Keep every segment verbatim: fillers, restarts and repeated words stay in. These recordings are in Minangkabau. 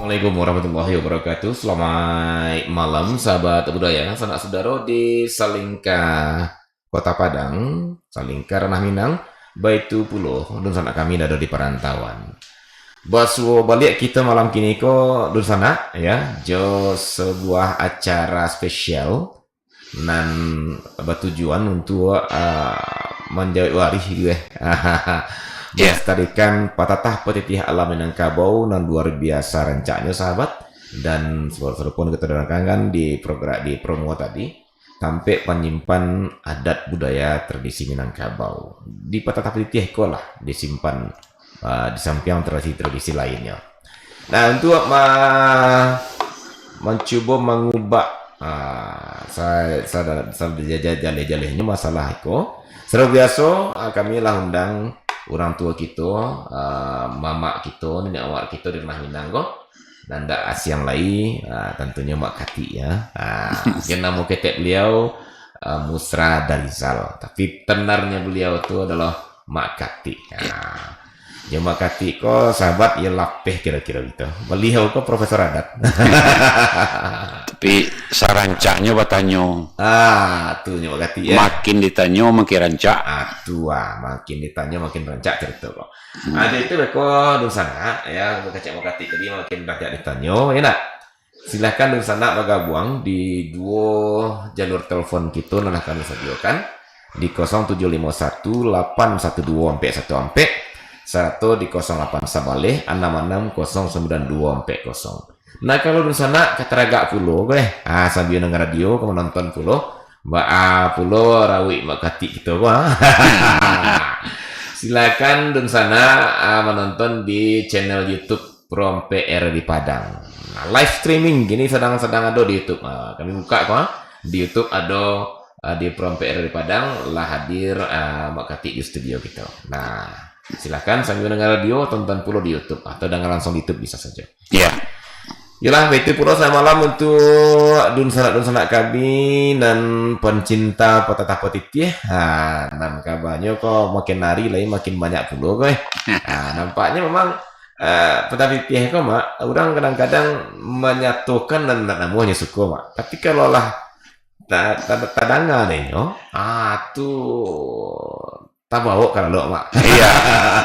Assalamualaikum warahmatullahi wabarakatuh. Selamat malam, sahabat budaya, sanak sudaro di salingka Kota Padang, salingka Ranah Minang, baitu pulo dunsanak kami nan ado di parantauan. Basuo baliak kito malam kini ko, dunsanak, ya, jo sabuah acara spesial nan batujuan untuak, ah, manjawek warih gitu, eh. Ya. Melestarikan patatah patitiah alam Minangkabau nan luar biasa rancaknyo, sahabat. Dan sarupo-sarupo nan kito dengarkan di program, di promo tadi, tampek panyimpan adat budaya tradisi Minangkabau. Di patatah patitiah iko lah disimpan, ah, di sampiang tradisi-tradisi lainnyo. Nah, untuak ma-, mancubo mangubah, ah, sa-, sa-, sa-, ja-, ja-, jaleh-jalehnyo masalah iko, sarupo biaso, ah, kami lah undang urang tuo kito, ah, mamak kito, niniak mamak kito di Ranah Minang ko, nan ndak asiang lai, ah, tantunyo Mak Katik, ya. Ah, mungkin namo ketek beliau, ah, Musra Darizal. Tapi tenarnyo beliau tu adalah Mak Katik. Ah. Jo Mak Katik ko, sahabat, iyo lapeh kiro-kiro gitu. Beliau ko profesor adat. Tapi sarancaknyo batanyo. Ah, tu nyo Mak Katik, ya. Makin ditanyo, makin rancak. Ah, tu ah, makin ditanyo, makin rancak carito ko. Hmm. Ah, jadi itu beko dunsanak, ya, kecek Mak Katik tadi makin rancak ditanyo, ya ndak? Silahkan dunsanak bagabuang di duo jalur telepon kito nan lah kami sadiokan, di kosong tujuh limo satu, lapan satu duo, ampek satu ampek, sarato di kosong lapan sabaleh, anam anam kosong sambilan duo ampek kosong. Nah, kalau dunsanak ka taragak pulo ko, eh, ah, sambia danga radio, ka manonton pulo, baa pulo rawik Mak Katik kito ko, ah. Silakan dunsanak, ah, manonton di channel YouTube Pro Ampek R di Padang. Nah, live streaming kini sadang-sadang ado di YouTube. Ah, kami buka ko, ah. Di YouTube ado, ah, di Pro Ampek R di Padang lah hadir, ah, Mak Katik di studio kito. Nah, silakan sambia danga radio, tonton pulo di YouTube atau danga langsung di YouTube bisa sajo. Ya. Yolah, baitu pulo selamat malam untuak dunsanak-dunsanak kami nan pancinta patatah patitiah. Ha, nan kabanyo ko makin hari lai makin banyak pulo ko, eh. Ha, nampaknyo memang, eh, patatah patitiah ko, Mak, urang kadang-kadang manyatokan nan, nan namonyo suko, Mak. Tapi kalau lah ta-, ta-, tadanga dek inyo, ah, tu tabawok ka lalok, Mak. Iya.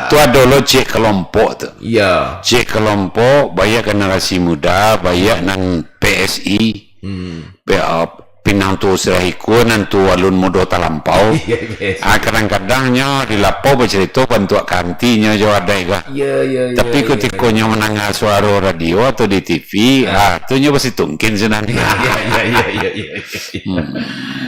Tu ado lo cek kelompok tu. Iya. Cek kelompok, banyak generasi muda, banyak nan P S I, Hmm. P-, ah, Pinang Tuo Sirah Ikua, nan tu alun mudo talampau. Iya, iya, iya. Ah, kadang-kadangnyo di lapau bacarito bantuak kantinyo jo wadai ka. Iya, iya, iya, Tapi iya, kutikonyo iya. mandanga suaro radio atau di T V, Ah. ah, tu nyo basitungkin sinan. Iya, iya, iya, iya, iya, iya. Hmm.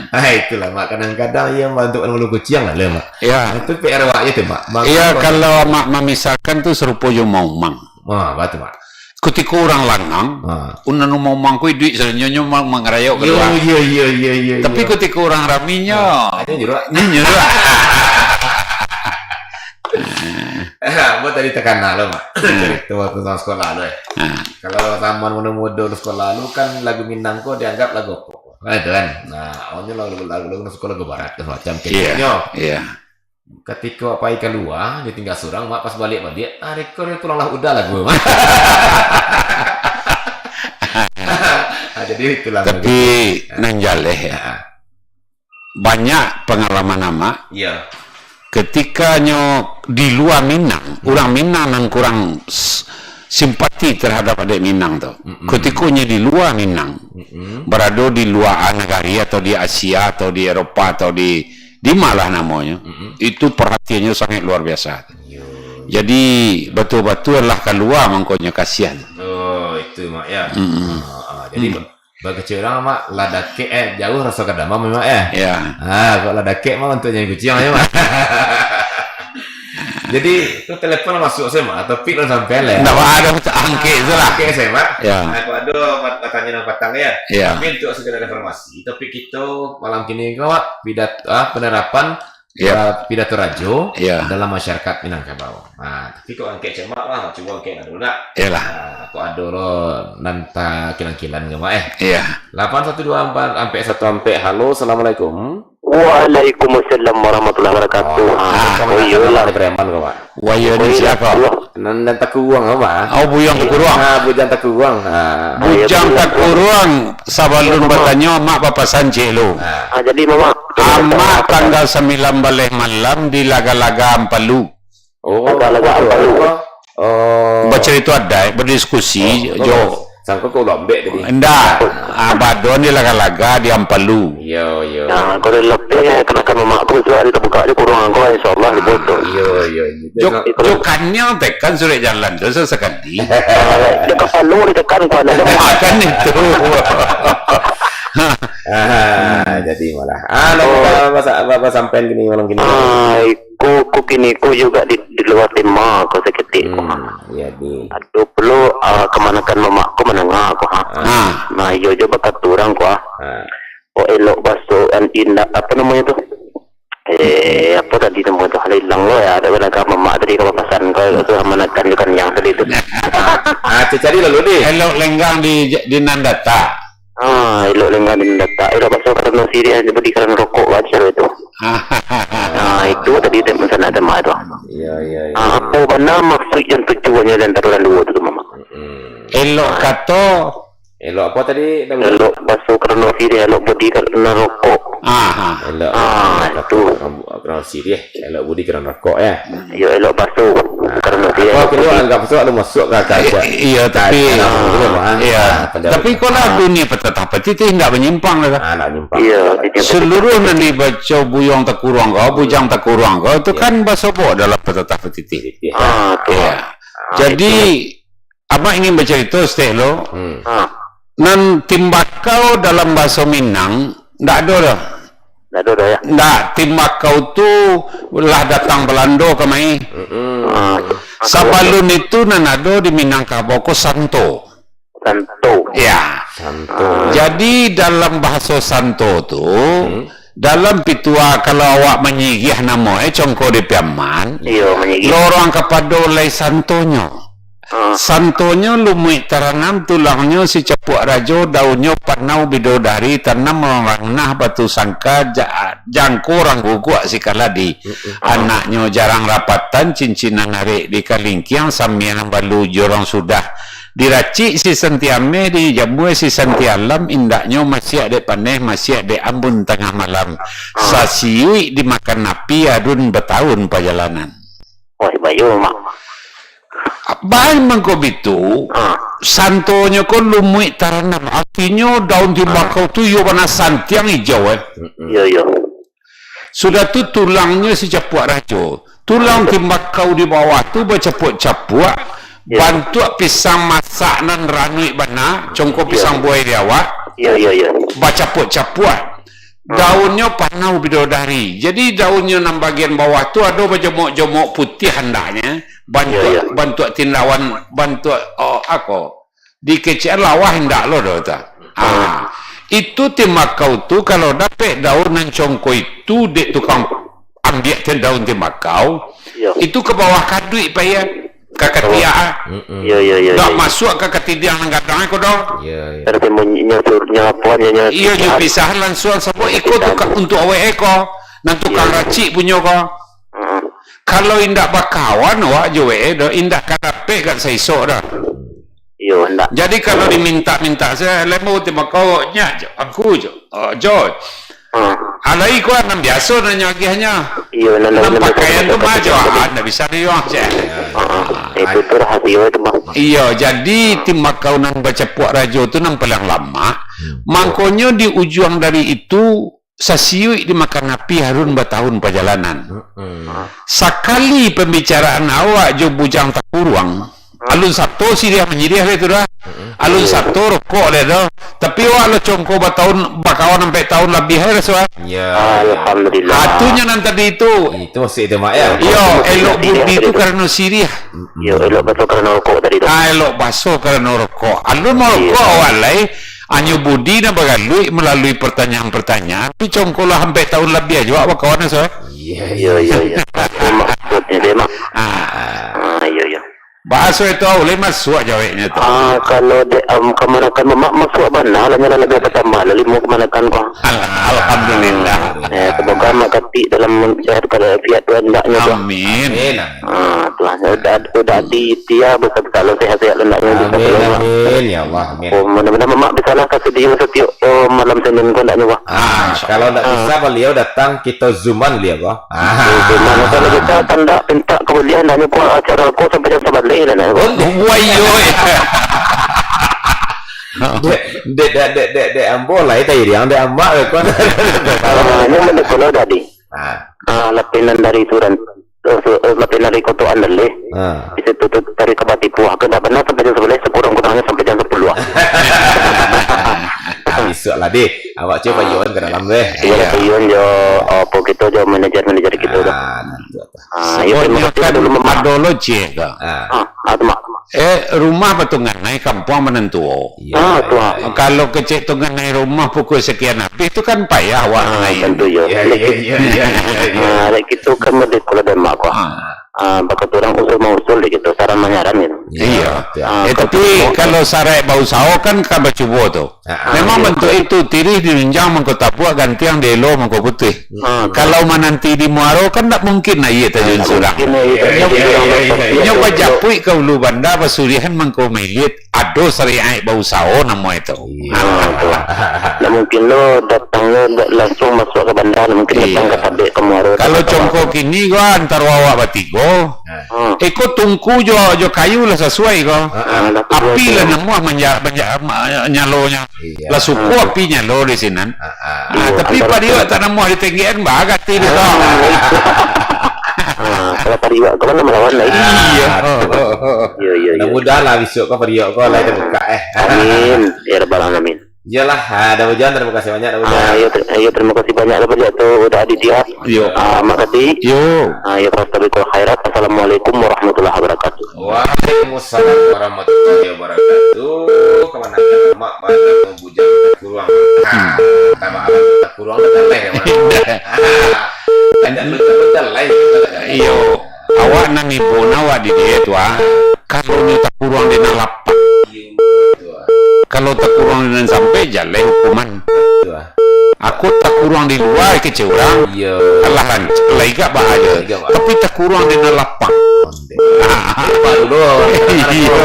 Ah, itulah, Mak. Kadang-kadang iyo bantuak malu kuciang lah, Mak. Ya. Itu P R awak je tu, Mak. Mang-, Iya, apa? kalau Mak mamisahkan tu sarupo jo maumang. Wah, batua, Mak. Kutiko urang lanang, Ha. unan umang-umang ko iduik sajo, nyo ma-, mangarayok Yo, kalua. yo, yo, yo, yo, Tapi yo. kutiko urang rami nyo, Ha, nyo juruak. nyo juruak. Ambo tadi takana lo, Mak. Hmm. Carito waktu zaman sekolah lo, eh. Ha. Kalau zaman mudo-mudo lo sekolah lo kan lagu Minang ko dianggap lagu apo? Nah, itu kan. Nah, awalnyo lagu, lagu, lagu, lagu sekolah lagu barat, macam Iya, kecilnyo. iya. Katiko pai kalua, ditingga surang, Mak, pas baliak-baliak, ah, reko, reko pulanglah udah lagu, Mak. Ah, jadi itulah Tapi, begitu. nan jaleh, ya. Ah. Banyak pangalaman Amak. Iya. Katikonyo di lua Minang, Hmm. urang Minang nan kurang s-, simpati terhadap adik Minang tu. Mm-mm. Katikonyo di lua Minang, Mm-mm. barado di lua nagari atau di Asia atau di Eropa atau di, di malah namonyo, Mm-mm. itu perhatiannyo sangat luar biasa. Yo. Jadi, batua-batua lah kalua mangkonyo kasiah tu. Oh, itu, Mak, ya. Mm-mm. Ah, ah, jadi, Mm. ba-, bagecek urang, Mak, lah dakek, eh, jauh raso ka damam, Mak, ya? Ya. Ah, kok lah dakek, Mak, untuak nyanyi kuciang, ya, Mak? Jadi, tu telepon lah masuk sajo, Mak. Topik lah sampai lah. Ndak ada angkek tu lah. Angkek sajo, Mak. Ya. Ah, kok ado mat-, batanyo nan patang, ya? Ya. Tapi untuak sekedar informasi, topik kito malam kini ko, Mak, pidat-, ah, penerapan, Ya. ah, pidato rajo Ya. dalam masyarakat Minangkabau. Ah, tapi kok angkek cek Mak lah, cubo angkek lah dulu nak. Yalah. Ah, kok ado lo nan takilan-kilan ka Mak, eh? Ya. Lapan satu dua empat, ampek satu ampek. Halo, assalamualaikum. Waalaikumsalam warahmatullahi wabarakatuh. Ah, Ah, kau oh, nak iyolah. Dari Bremen kau, Mak? Wah, iya, Oh, ni iya, siapa? Allah. Nan, nan takuruang apa? Oh, buyuang takuruang. Ha, bujang takuruang. Ha. Bujang takuruang, sabalun batanyo, Amak bapasan ciek lo. Ha. Ah, jadi, Mamak, Amak tanggal sambilan baleh malam di Laga-Laga Ampalu. Oh, Laga-Laga Ampalu. Oh. Bacarito adaik, badiskusi, oh, jo. Sangko kau lambek tadi. Indak. Ah, baduo ni Laga-Laga di Ampalu. Iyo, iyo. Nah, kalau lebih, kanakan Mamak ko, sudah kita buka je kurung angko, insyaallah, dibuat tu. Iyo, iyo, iyo. Jo, jo kanyang tekan surek jalan tu sesekali. Ah, dia kapalo ditekan, kau ada. Makan itu. Ah, jadi malah. Ah, nak apa, apa, apa, apa sampean kini, malam kini? Ah, ko, ko kini ko juga di, di luar tema ko saketek ko. Hmm, jadi. Ado pulo, ah, kamanakan Mamak ko manangah ko, ha. Ah. Nah, iyo jo bakaturang ko, ha. Ah. Ko elok baso an indak, apa namonyo tu? Eh, apa tadi namonyo tu? Alah ilang lo ya, ado manangah Mamak tadi ka papasan ko, tu kamanakan jo kanyang tadi tu. Ah, cari lalu, di. Elok lenggang di, di nan data. Ah, elok lenggang di nan data. Elok baso karano siriah, budi karano rokok, baco itu. Ah, itu tadi tema sanak tema tu. Iya, iya, iya. Ah, apo bana maksud yang tujuannyo di antaro nan duo tu, Mamak? Mm-mm. Elok kato. Elok apa tadi, Daud? Elok baso karano siriah, elok budi karano rokok. Aha. Elok, ah, elok itu. Karano siriah, elok budi karano rokok, ya. Iyo, elok baso. Ah, karano siriah, elok budi. Aku anggap tu lalu masuk ka, ka, ka, iyo, ka, tapi, ka, ah, iya. Ah, tapi kalau dunia petatah petitih indak menyimpang lah. Ah, indak menyimpang. Iya, seluruh nan dibaco buyuang takuruang ko, bujang takuruang ko, itu kan basobok dalam petatah petitih. Iya. Ah, tu. Iya. Ah, jadi, itu. Abang ingin bacarito, Steh, lo. Hmm. Ah. Nan timbakau dalam bahaso Minang, ndak ado doh. Ndak ado doh, ya? Ndak, timbakau tu lah datang Balando kamari. Mm-mm. Ah. Sabalun itu nan ado di Minangkabau ko santo. Santo. Ya. Santo. Ah. Jadi, dalam bahaso santo tu, hmm. Dalam pitua, kalau awak manyiriah namo, eh, congko di Piaman, iyo, manyiriah. Lorong kapado lai santonyo. Ah. Santonyo lumuik taranam, tulangnyo si capuak rajo, daunnyo panau bidodari, tanam rangnah batu sangka, ja-, jangko rangguguak si kaladi. Mm-mm. Anaknyo jarang rapatan, cincin nan arek di kalingkiang, sambiang balu jorong sudah. Diracik si santi ameh, dijamua si santi alam, indaknyo masiak dek paneh, masiak dek ambun tangah malam. Ah. Sasiuik dimakan api, arun batahun pajalanan. Wah, bayo, Mak. Bain mangko bitu, ah, santonyo ko lumuik taranam. Artinyo, daun timbakau tu iyo bana santiang ijau, eh. Mm-mm. Iyo, iyo. Sudah tu tulangnyo si capuak rajo. Tulang timbakau di bawah tu bacapuak-capuak, ya, bantuak pisang masak nan ranuik bana, congko, ya, pisang buai di awak. Ya, ya, ya. Bacapuak-capuak. Hmm. Daunnyo panau bidodari. Jadi daunnyo nan bagian bawah tu ado bajomok-jomok putiah andaknyo. Bantuak, ya, ya, bantuak tindawan, bantuak, oh, ako. Di kecekan lawah indak lo doh, ta. Ah, itu timbakau tu, kalau dapek daun nan congko itu dek tukang ambiak ten daun timbakau, iyo, itu ka bawah kaduik payah, ka katiak, ah. Mm-mm. Iyo, iyo, iyo, ndak iyo, iyo, masuak ka katidiang nan gadang ko doh. Iyo, iyo. Tapi munyinyo sur-, nyo apo, nyo, nyo, iyo, nyo pisah langsuang, sabab iko tu ka, untuak awak iko, nan tukang, iyo, racik punyo ko. Mm-mm. Kalau indak bakawan awak jo awak doh, indak ka dapek ka saisok doh. Iyo, ndak. Jadi, kalau dimintak-mintak sajo, lembu timbakau, nyak jo, aku jo, oh, jo. Hmm. Alai kuan nan biaso nan nyo agiahnyo. Iyo, nan, nan, nan pakaian tu mah jo, ah, ndak bisa di wang sajo. Ah, itu tu rahasia tu, Bang. Iyo, jadi timbakau nan bacapuak rajo tu nan paling lamak. Hmm. Mangkonyo di ujuang dari itu, sasiuik dimakan api, harun batahun pajalanan. Mm-mm. Sakali pambicaraan awak jo bujang takuruang, alun sato siriah manyiriah lai tu dah. Mm-mm. Alun sato rokok lai dah. Tapi awak lah congko batahun, bakawan ampek tahun labiah lai raso, ah. Ya. Alhamdulillah. Ah, tu nyo nan tadi tu. Itu maksud itu, Mak, ya? Iyo, elok budi tu karano siriah. Mm-mm. Iyo, elok baso karano rokok tadi tu. Ah, elok baso karano rokok. Alun marokok awak lai. Anyo budi nan bagaluik malalui partanyaan-partanyaan, tapi congko lah ampek tahun labiah juo bakawan, so. Iya, iya, iya, iya. Maksudnyo dia, Mak. Ah. Ah, iya, iya. Bahaso itu, ulih masuak jaweknyo tu. Ah, kalau dek, am, kamanakan Mamak masuak bana lah, nyo lah labiah batambah lah limo kamanakan ko. Al-, alhamdulillah. Eh, semoga Mak Katik dalam sehat walafiat tu andaknyo tu. Amin. Amin, amin. Ah, Lah, udah, udah di dia, betul-betul sehat-sehat lah, nak, yang bisa Amin, tolong, Mak. Amin, ya Allah, amin. Oh, mudah-mudahan Mak bisa lah kasih dia setiap, oh, malam Senin ko, nak, Mak. Ah, kalau ndak bisa, beliau datang, kita zuman beliau ko. Ah. Zuman, kalau bisa, tanda pinta ke beliau, nak, ko acara ko sampai jam sabaleh lah, nak. Oh, wah, iyo, eh. Dek, dek, dek, dek, dek, dek, ambo lah, itu iriang, dek, amak, ko. Ah, ini mana kalau tadi? Ah. Ah, lapinan dari Suran, eh, su-, eh, lapinan dari Koto Andaleh. Ah. Di situ tu dari Kabati Puah ke, ndak bana sampai jam sabaleh, sekurang-kurangnya sampai jam sapuluah. Ah, bisuak lah, deh. Awak cuba Ah. payun ke dalam, deh. Iya, Iya. payun jo, apa gitu, jo manajer-manajer gitu dah. Ah, nanti apa? Ah, ya, terima Sebabnya kasih kan dulu, Mak. Ado logik, kak. Ah. Ah, ah, tu, Mak. Eh, rumah batunganai, kampuang manantuo. Iya, Ah, iya, tu, ah. iya. Kalau kecek tunganai rumah pukul sekian habis, tu kan payah awak Ah, naik. Tentu, ya. Iya, iya, iya, iya, iya, iya. Ah, like itu kan merdeka lah, Mak, kok. Ah. Ah, baka tu urang usul mangusul dek gitu, saran manyaran gitu. Iya. Iya. Ah, Eh, kalau tapi tu, kalau sarai bausaho kan, kan bacubo tu. Ah, ah. Memang Iya. bentuk itu, tirih dirunjang mangko tapuak, gantiang dielo mangko putih. Ah, Kalau mananti di muaro kan ndak mungkin aia tajun Ah, ndak surang. mungkin aia tajun Iya, iya, surang. iya, iya, iya. Nyo Iya. bajapuik ka ulu banda, basuriahan mangko mailit, ado syariat bausaho namo itu. Iya. Ah, tu lah. Ndak mungkin lo datang lo ndak langsung masuak ka banda, ndak mungkin datang Iya. ka tabek ka muaro, Kalau tak tahu. congko kini ko antaro awak batigo, Ah. Ah. iko tungku jo, jo kayu lah sasuai ko. Ah, ah. Ah, lah tu Api lah tu. namuah manja-, manja-, ma-, nyalonyo. Iya. Lah suko Ah. api nyalo di sinan. Ah, ah. Ah, Iya, tapi antaro pariak tu. tak namuah di tenggean, bagati di Ah, tau. itu. Ah, kalau pariak ko kan malawan lah. Iya. Ah, tu. Iya, iya, iya. Mudah-mudahan lah bisuak ko pariak ko lah Ah. terbuka, eh. Amin. Ya Rabbal Alamin. Iyalah, ah, Dah Bujang, terima kasih banyak, Dah Bujang. Ah, ya, ter-, ya, terima kasih banyak, Dah Bujang, tu, Uda Aditya. Yo. Ah, Mak Kati. Yo. Ah, ya, Fastabiqul Khairat. Assalamualaikum warahmatullahi wabarakatuh. Waalaikumsalam warahmatullahi wabarakatuh. Kamanakan Mak Bujang Takuruang? Ah, Hmm. tambah alam Takuruang tu jaleh kamanakan. Ah, indak lucu pun jaleh. Iyo. Awak nan ibo na awak di dia tu, ah. Kalau nyo takuruang di nan lapang. Iyo, tu, ah. Kalau takuruang di nan sampek, jaleh hukuman. Tu, ah. Aku takuruang di lua, kecek urang. Iyo. Alah, lancar, lah igak bahayo. Igak bahayo. Tapi takuruang di nan lapang. Ondeh. Apa dulu? Iyo.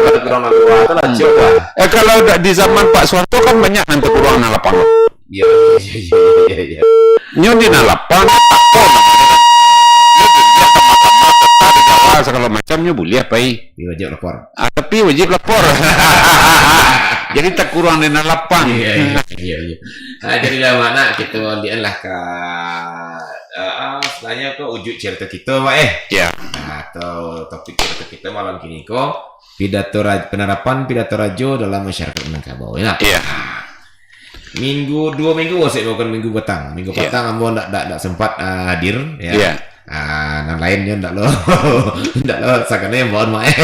Takuruang nan lua tu lancar, ah. Eh, kalau dak di zaman Pak Suharto kan banyak nan takuruang nan lapang. Iya, iya, iya, iya, iya. Nyo di nan lapang, tak apo namonyo. Nyo di nan sama-sama tentara di Jawa, sagalo macam nyo buliah pai. Iya, wajib lapor. Ah, tapi wajib lapor. Jadi takuruang di nan lapang. Iya, iya, iya, iya. Ah, jadi lah, Mak, nak, kita balikan lah ka, ah, ah, sebenarnya ke ujuk cerita kita, Mak, eh. Ya. Nah, atau topik cerita kita malam kini ko, pidato raj-, penerapan pidato rajo dalam masyarakat Minangkabau, ya. Iya. Minggu, duo minggu, oh, sik, bukan minggu patang. Minggu Iya. patang ambo ndak, ndak, ndak sempat, ah, hadir, ya. Iya. Ah, nan lain nyo ndak lo, ndak lo sakana yang bawa, Mak, eh.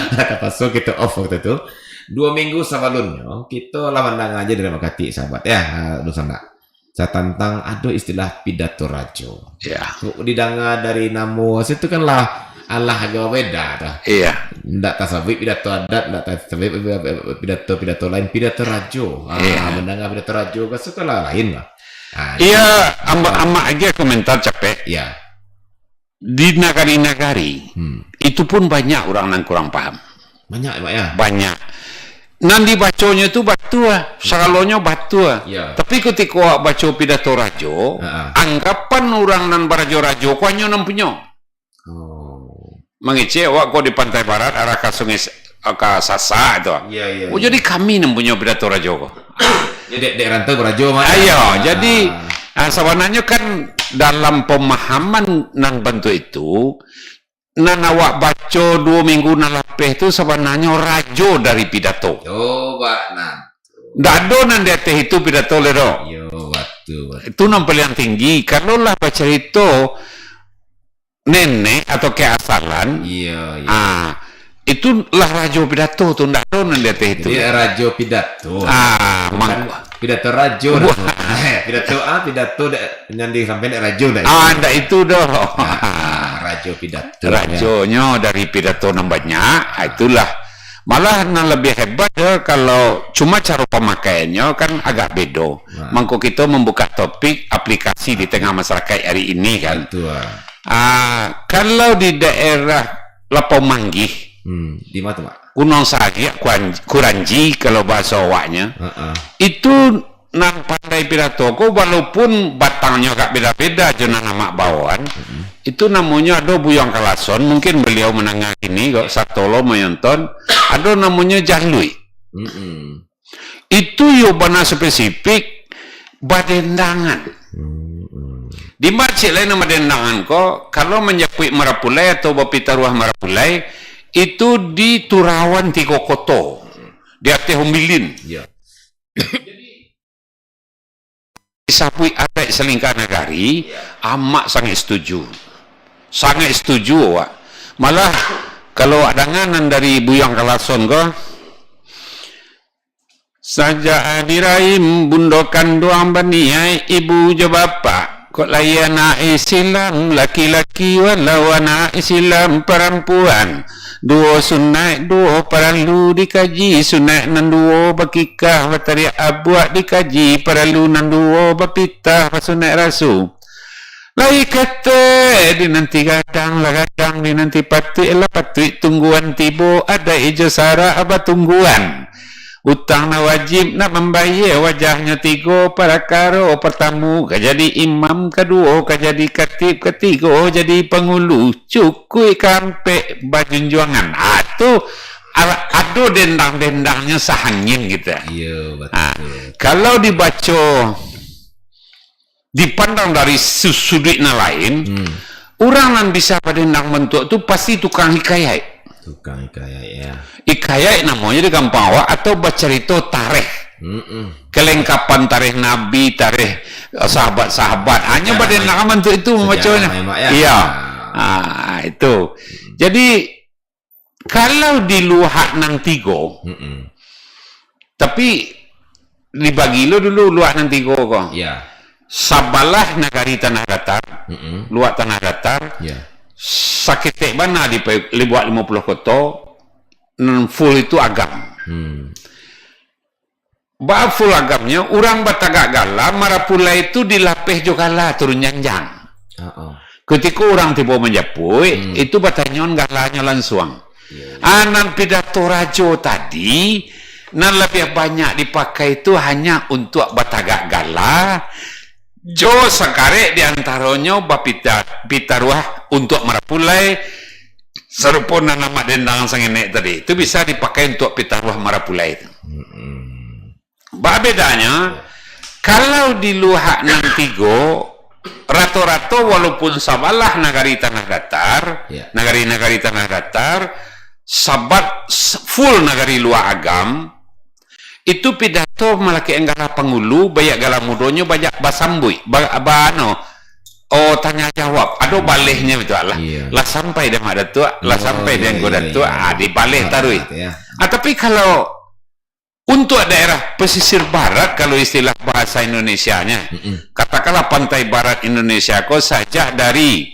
Terpaksa kita off waktu tu. Duo minggu sabalunnyo, kita lah mandanga aja dari Mak Katik, sahabat, ya, ah, Dusun Dak. Satantang ado istilah pidato rajo. Ya. Didanga dari namo, situ kan lah, alah agak beda dah. Iya. Ndak tasabuik pidato adat, ndak tasabuik pidato-pidato lain, pidato rajo. Ah, Iya. mandanga pidato rajo, ka suko lah lain lah. Ah, Iya, jadi, amak-amak aja komentar capek. Iya. Di nagari-nagari, Hmm. itu pun banyak urang nan kurang paham. Banyak, Pak, ya? Banyak. Nan dibaconyo tu batua, sagalonyo batua. Ya. Tapi kutiko awak baco pidato rajo, Ha, ha. anggapan urang nan barajo-rajo ko hanyo nan punyo. Oh. Mangecek awak ko di Pantai Barat, arah ka Sungai S-, ka Sasak tu. Ya, ya, Oh, ya. jadi kami nan punyo pidato rajo ko. Ya, dek, dek rantau barajo, Mak. Ayo, Ah. jadi, ah, sabananyo kan dalam pemahaman nan bantuak itu, nan awak baco duo minggu nan lapeh tu sabananyo rajo dari pidato. Yo, Pak, nah. Ndak ado nan di ateh itu pidato lai do. Yo, batua, batua. Itu nan paliang tinggi. Kalau lah bacarito nenek atau keasalan, Iya, iya. ah, itu lah rajo pidato tu, ndak ado nan di ateh itu. Jadi, rajo pidato. Ah, Bukan mang- pidato rajo, Wah. nah. Eh, pidato, ah, pidato dek, yang disampaikan dek rajo dah. Ah, ndak itu doh. Ah, rajo pidato, ya. Rajonyo dari pidato nan banyak, ah, itulah. Malah nan lebih hebat ya kalau cuma cara pamakaiannyo kan agak bedo. Nah. Mangko kita membuka topik aplikasi di tengah masyarakat hari ini kan. Betul. Ah, kalau di daerah Lapau Manggih, Hmm, di mana tu, Mak? Gunung Sariak, Kuan-, Kuranji, kalau bahasa awaknya, Heeh. itu nan pandai pidato ko, walaupun batangnyo agak beda-beda jo nan amak baoan, Mm-mm. itu namonyo ado Buyuang Kalason, mungkin beliau mandanga kini, kok sato lo manyonton, ado namonyo Jalui. Mm-mm. Itu yo bana spesifik badendangan. Hmm, hmm. Di masjid lain nan badendangan ko, kalau manjapuik marapulai atau bapitaruah marapulai, itu di Turawan Tigo Koto, di ateh Umbilin. Ya. Jadi, disabuik adaik salingka nagari, Ya. amak sangaik setuju. Sangaik setuju awak. Malah, kalau awak danga nan dari Buyuang Kalason ko, Sajak di rahim bundo kanduang baniaik ibu jo bapak, kok lahia anak Islam laki-laki walau anak Islam parampuan. Duo sunaik duo paralu dikaji, sunaik nan duo bakikah batariak abuak dikaji, paralu nan duo bapitah basunaik rasu. Lai katek dinanti gadang lah gadang, dinanti patuik lah patuik, tungguan tibo adaik jo sarak batungguan. Utang nan wajib nak mambayia, wajahnyo tigo parakaro, partamu ka jadi imam, kaduo ka jadi katib, katigo jadi pangulu, cukuik ka ampek bajunjuangan. Ah, tu a-, ado dendang-dendangnyo sahangin gitu. Iyo, batua. Ah, kalau dibaco dipandang dari su-, suduik nan lain, Hmm. urang nan bisa badendang bantuak tu pasti tukang hikayat. Tukang hikayat, ya. Hikayat namonyo di gampang awak atau bacarito tarikh. Mm-mm. Kelengkapan tarikh Nabi, tarikh, eh, sahabat-sahabat. Hanyo Sejarah badendang bantuak itu sejarah membaconyo. Memang, ya. Iya. Ah. Ah, itu. Mm-mm. Jadi, Kalau di luhak nan tigo, Mm-mm. tapi dibagi lo dulu luhak nan tigo ko. Ya. Sabalah nagari Tanah Datar, Mm-mm. luhak Tanah Datar, Ya. saketek bana di pa-, libuak limo puluah koto, nan full itu Agam. Hmm. Baa full Agamnyo, urang batagak gala, marapulai tu dilapeh jo gala turun janjang. Ha, ha. Kutiko urang tibo manjapuik, Hmm. itu batanyoan galanyo lansuang. Iya, iya. Ah, nan pidato rajo tadi, nan labiah banyak dipakai tu hanya untuak batagak gala, jo sakarek di antaronyo bapita-, pitaruah untuak marapulai, sarupo nan amak dendang sangenek tadi. Itu bisa dipakai untuak pitaruah marapulai tu. Mm-mm. Baa bedanyo, kalau di luhak nan tigo, rato-rato walaupun sabalah nagari Tanah Datar, Ya. nagari-nagari Tanah Datar, sabat s-, full nagari luhak Agam, itu pidato malakek anggara pangulu, baiak gala mudonyo, baiak basambuik, ba-, ba-, anu, oh, tanya jawab, ado balehnyo itu lah. Iya. Lah sampai dek Mak Datuak, lah Oh, sampai dek iya, Angku iya, Datuak, iya. ah, dibaleh Nah, taruih. ya. Ah, tapi kalau untuak daerah pesisir barat, kalau istilah bahasa Indonesianya, Mm-mm. katakanlah pantai barat Indonesia ko sajak dari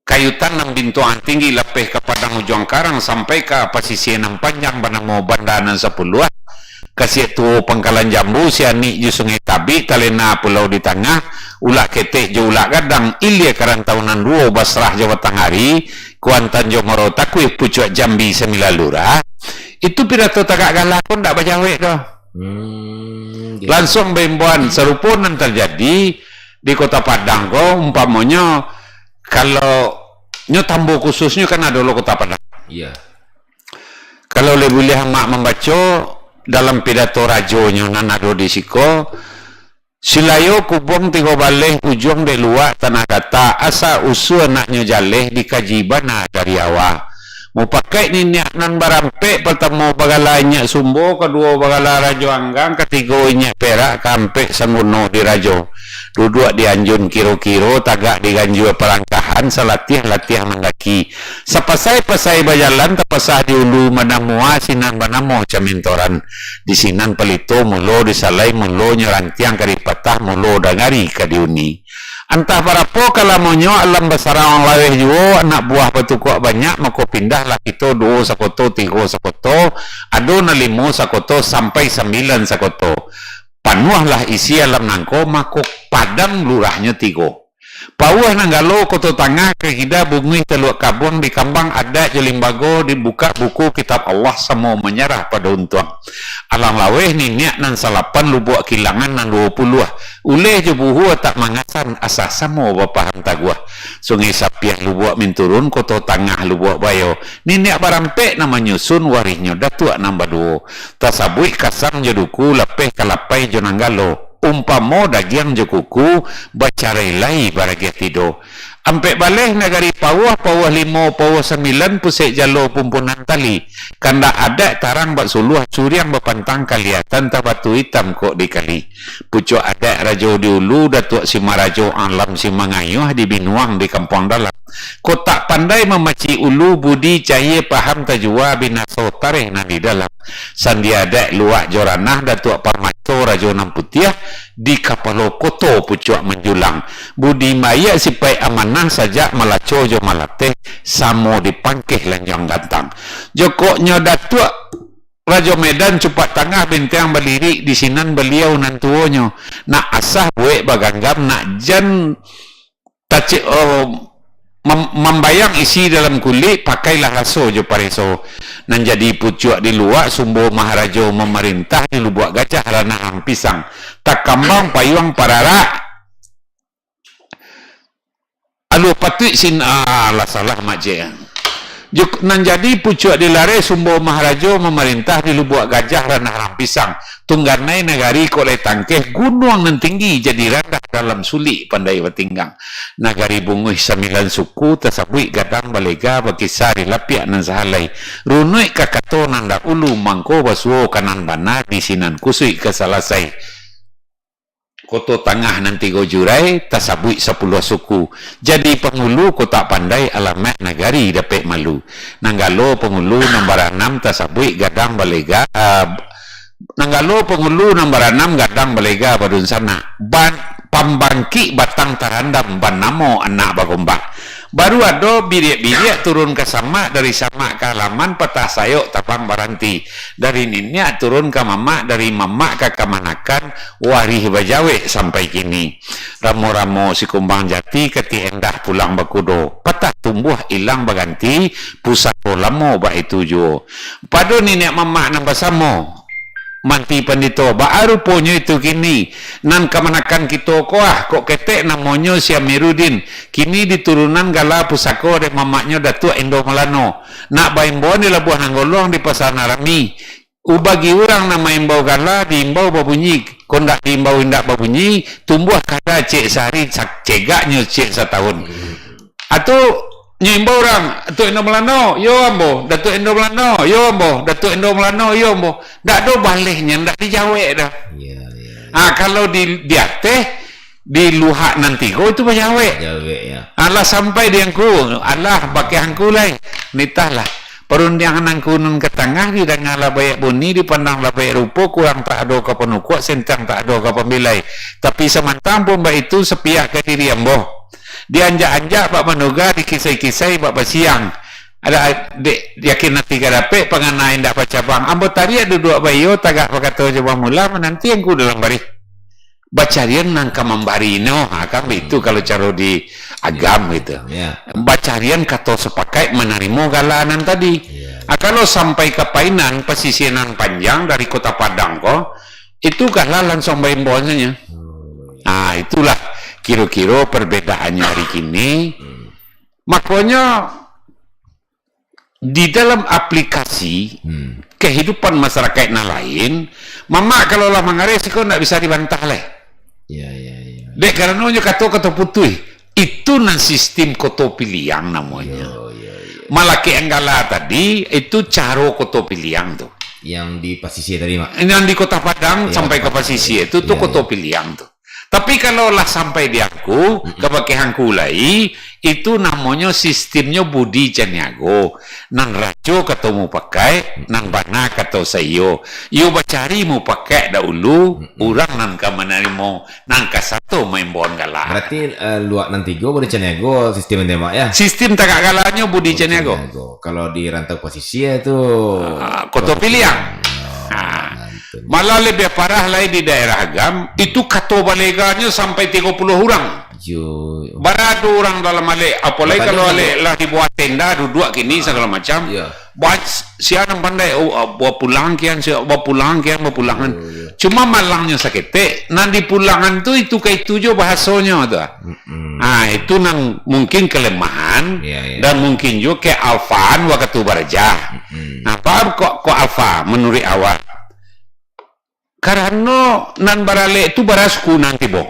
Kayutan nan bintuangan tinggi lapeh ka Padang Ujuang Karang sampai ka pasisia nan panjang banamo Banda Nan Sapuluah, ka Siak Tuo Pangkalan Jambu, Sianik jo Sungai Tabik, talena pulau di tangah, Ulak Ketek jo Ulak Gadang, ilia ka rantau nan duo, Basrah jo Batang Ari, Kuantan jo Muaro Takuih, pucuak Jambi sambilan lurah, itu pidato tagak gala ko ndak bajawek doh. Hmm, gitu. Lansuang baimbauan sarupo nan tarjadi di Kota Padang ko, umpamonyo, kalau nyo tambo khususnyo kan ado lo Kota Padang. Iya. Kalau lai buliah amak mambaco dalam pidato rajonyo nan ado di siko, Silayo kubuang tigo baleh, ujuang dek luak tanah datar, asa usua naknyo jaleh, dikaji bana dari awa. Mupakaik niniak nan barampek, partamo bagala inyiak Sumbo, kaduo bagala Rajo Anggang, katigo inyiak Perak, kaampek Sangguno Dirajo. Duduak di anjun kiro-kiro, tagak di ganjua palangkahan, salatiah-latiah mandaki. Sapasai-pasai bajalan, tapasah di ulu banamua, sinan banamo Camintoran. Di sinan palito mulo, di salai mulonyo rantiang ka dipatah, mulo dangari ka diuni. Antah barapo ka lamonyo alam basarang laweh juo, anak buah batukuak banyak, mako pindahlah kito duo sakoto, tigo sakoto, ado nan limo sakoto, sampai sambilan sakoto. Panuahlah isi alam nangko, mako Padang lurahnyo tigo. Pauah Nanggalo, Koto Tangah, ka kida Bunguih Taluak Kabuang, di kambang adat jo limbago, di bukak buku kitab Allah, samo manyarah pado untuang. Alang laweh niniak nan salapan, Lubuak Kilangan nan duo puluah. Uleh jo buhua tak mangasan, asa samo bapaham taguah. Sungai Sapiah Lubuak Minturun, Koto Tangah Lubuak Bayo. Niniak barampek nan manyusun, warihnyo datuak nan baduo. Tasabuik Kasang jo Duku, Lapeh Kalapai jo Nanggalo. Umpamo dagiang jo kuku, bacarai lai baragiah tido. Ampek baleh nagari Pauah, Pauah Limo, Pauah Sambilan, Pusek Jalo, Pumpunan Tali. Kandak adat tarang bak suluah, curiang bapantang kalia, tantah batu itam kok dikali. Pucuak adat Rajo di Ulu, Datuak Simarajo, Alam Simangayuah, di Binuang, di Kampuang Dalam. Kotak pandai mamacik ulu, budi cayie paham tajua, binaso tareh nan di dalam. Sandi adat Luak jo Ranah, Datuak Parmaco, Rajo Nan Putiah, di kapalo koto pucuak manjulang. Budi baiak sipaik amanah, sajak Malaco jo Malateh, samo di Pangkeh Lanjuang Gantang. Jokoknyo Datuak Rajo Medan, Cupak Tangah, Benteng Balirik, di sinan baliau nan tuonyo. Nak asah buek baganggam, nak jan taci-, oh, mam-, mambayang isi dalam kulik, pakailah raso jo pareso. Nan jadi pucuak di Luak, Sumbo Maharajo mamarintah, di Lubuak Gajah, Ranah Ampisang. Takambang payuang pararak. Aluh patuik sin-, ah, lah salah, Mak Cik. Juk-, nan jadi pucuak di Lareh, Sumbo Maharajo mamarintah, di Lubuak Gajah, Ranah Rampisang. Tungganai nagari kok lai tangkeh, gunuang nan tinggi jadi randah, dalam sulik pandai batinggang. Nagari Bunguih Sambilan Suku, tasabuik gadang balega, bakisa di lapiak nan sahalai. Runuik ka kato nan dahulu, mangko basuo ka nan bana, di sinan kusuik ka salasai. Koto Tangah nan tigo jurai, tasabuik sapuluah suku. Jadi pangulu kotak pandai, alamaik nagari dapek malu. Nanggalo pangulu nan baranam, tasabuik gadang balega, ah, Nanggalo pangulu nan baranam, gadang balega badunsanak. Ban-, pambangkik batang tarandam, banamo anak bagombak. Baru ado biriak-biriak turun ka samak, dari samak ka halaman, patah sayok tabang baranti. Dari niniak turun ka mamak, dari mamak ka kamanakan, warih bajawek sampai kini. Ramo-ramo sikumbang jati, katiak endah pulang bakudo. Patah tumbuah ilang baganti, pusako lamo baitu juo. Pado niniak mamak nan basamo, Manti Pandito, baa ruponyo itu kini, nan kamanakan kito ko ah, kok ketek namonyo si Amiruddin, kini diturunan gala pusako dek mamaknyo Datuak Indo Malano. Nak baimbauan di Labuah Nanggoluang, di Pasa Nan Rami. Ubagi urang nan maimbau gala, diimbau babunyi, kok ndak diimbau indak babunyi, tumbuah kada ciek sahari, sa-, cegaknyo ciek satahun. Atu nyo imbau urang, Datuak Indo Malano, yo ambo, Datuak Indo Malano, yo ambo, Datuak Indo Malano, yo ambo. Ndak ado balehnyo, ndak dijawek doh. Iya, iya, iya. Ah, kalau di, di ateh, di luhak nan tigo itu bajawek. Jawek, ya. Alah sampai di angku, alah bakeh angku lai. Nitahlah. Parundiangan angku nan ka tangah, didanga lah baiak bunyi, dipandang lah baiak rupo, kurang tak ado ka panukuak, sentang tak ado ka pambilai. Tapi samantang pun baitu, sapiak ka diri ambo. Dianjak-anjak bak manuga, dikisai-kisai bak basiang. Ada, dek, yakin ati ka dapek, pangana indak bacabang. Ambo tariak duduak baiyo, tagak bakato jo bamula, mananti angku dalam barih. Bacarian nan ka mambari no, ha, kan baitu kalau caro di agam gitu. Ya. Bacarian kato sapakaik manarimo gala nan tadi. Ya. Ah, kalau sampai ka Painan, pasisia nan panjang dari Kota Padang ko, itu gala lansuang baimbau sajo. Oh, ya. Ah, itulah kiro-kiro perbedaannyo hari kini. Hmm. Makonyo, di dalam aplikasi Hmm. kehidupan masyarakat nan lain, mamak kalau lah mangareh siko ndak bisa dibantah lai. Ya, ya, ya. Dek karano nyo kato-kato putuih, itu nan sistim koto piliang namonyo. Yo, yo, yo. Malakek anggala tadi, itu caro koto piliang tu. Yang di pasisia tadi, Mak? Yang di Kota Padang Ya, sampai ke Kota Padang. Pasisia, itu tu Ya, koto ya. piliang tu. Tapi kalau lah sampai di angku, Mm-mm. ka bakeh angku lai, itu namonyo sistimnyo budi caniago. Nan rajo kato mupakai, nan bana kato saiyo. Iyo bacari mupakai dahulu, Mm-mm. urang nan ka manarimo, nan ka sato maimbauan gala. Berarti, eh, luak nan tigo budi caniago sistim tembak, ya? Sistim tagak galanyo budi Budi caniago. caniago. Kalau di rantau pasisia tu, Ah, koto koto piliang. piliang. Ah, Ah. Malah lebih parah lai di daerah agam, itu kato baleganyo sampai tigo puluah urang. Yo. Bara ado urang dalam alek, apolai Makanya kalau kalau alek lah dibuat tenda, duduak kini, Ah, sagalo macam. Iya. Buat sia nan pandai, oh, ah, bapulang kian, sia, bapulang kian, bapulangan. Yo, yo. Cuma malangnyo saketek, nan dipulangan tu itu ka itu jo bahasonyo tu. Mm-mm. Ah, itu nan mungkin kelemahan, Iya, iya. dan mungkin juga kealfaan wakatu baraja. Mm-mm. Nah, baa kok, kok alfa menurut awak? Karano nan baralek tu bara suku nan tibo.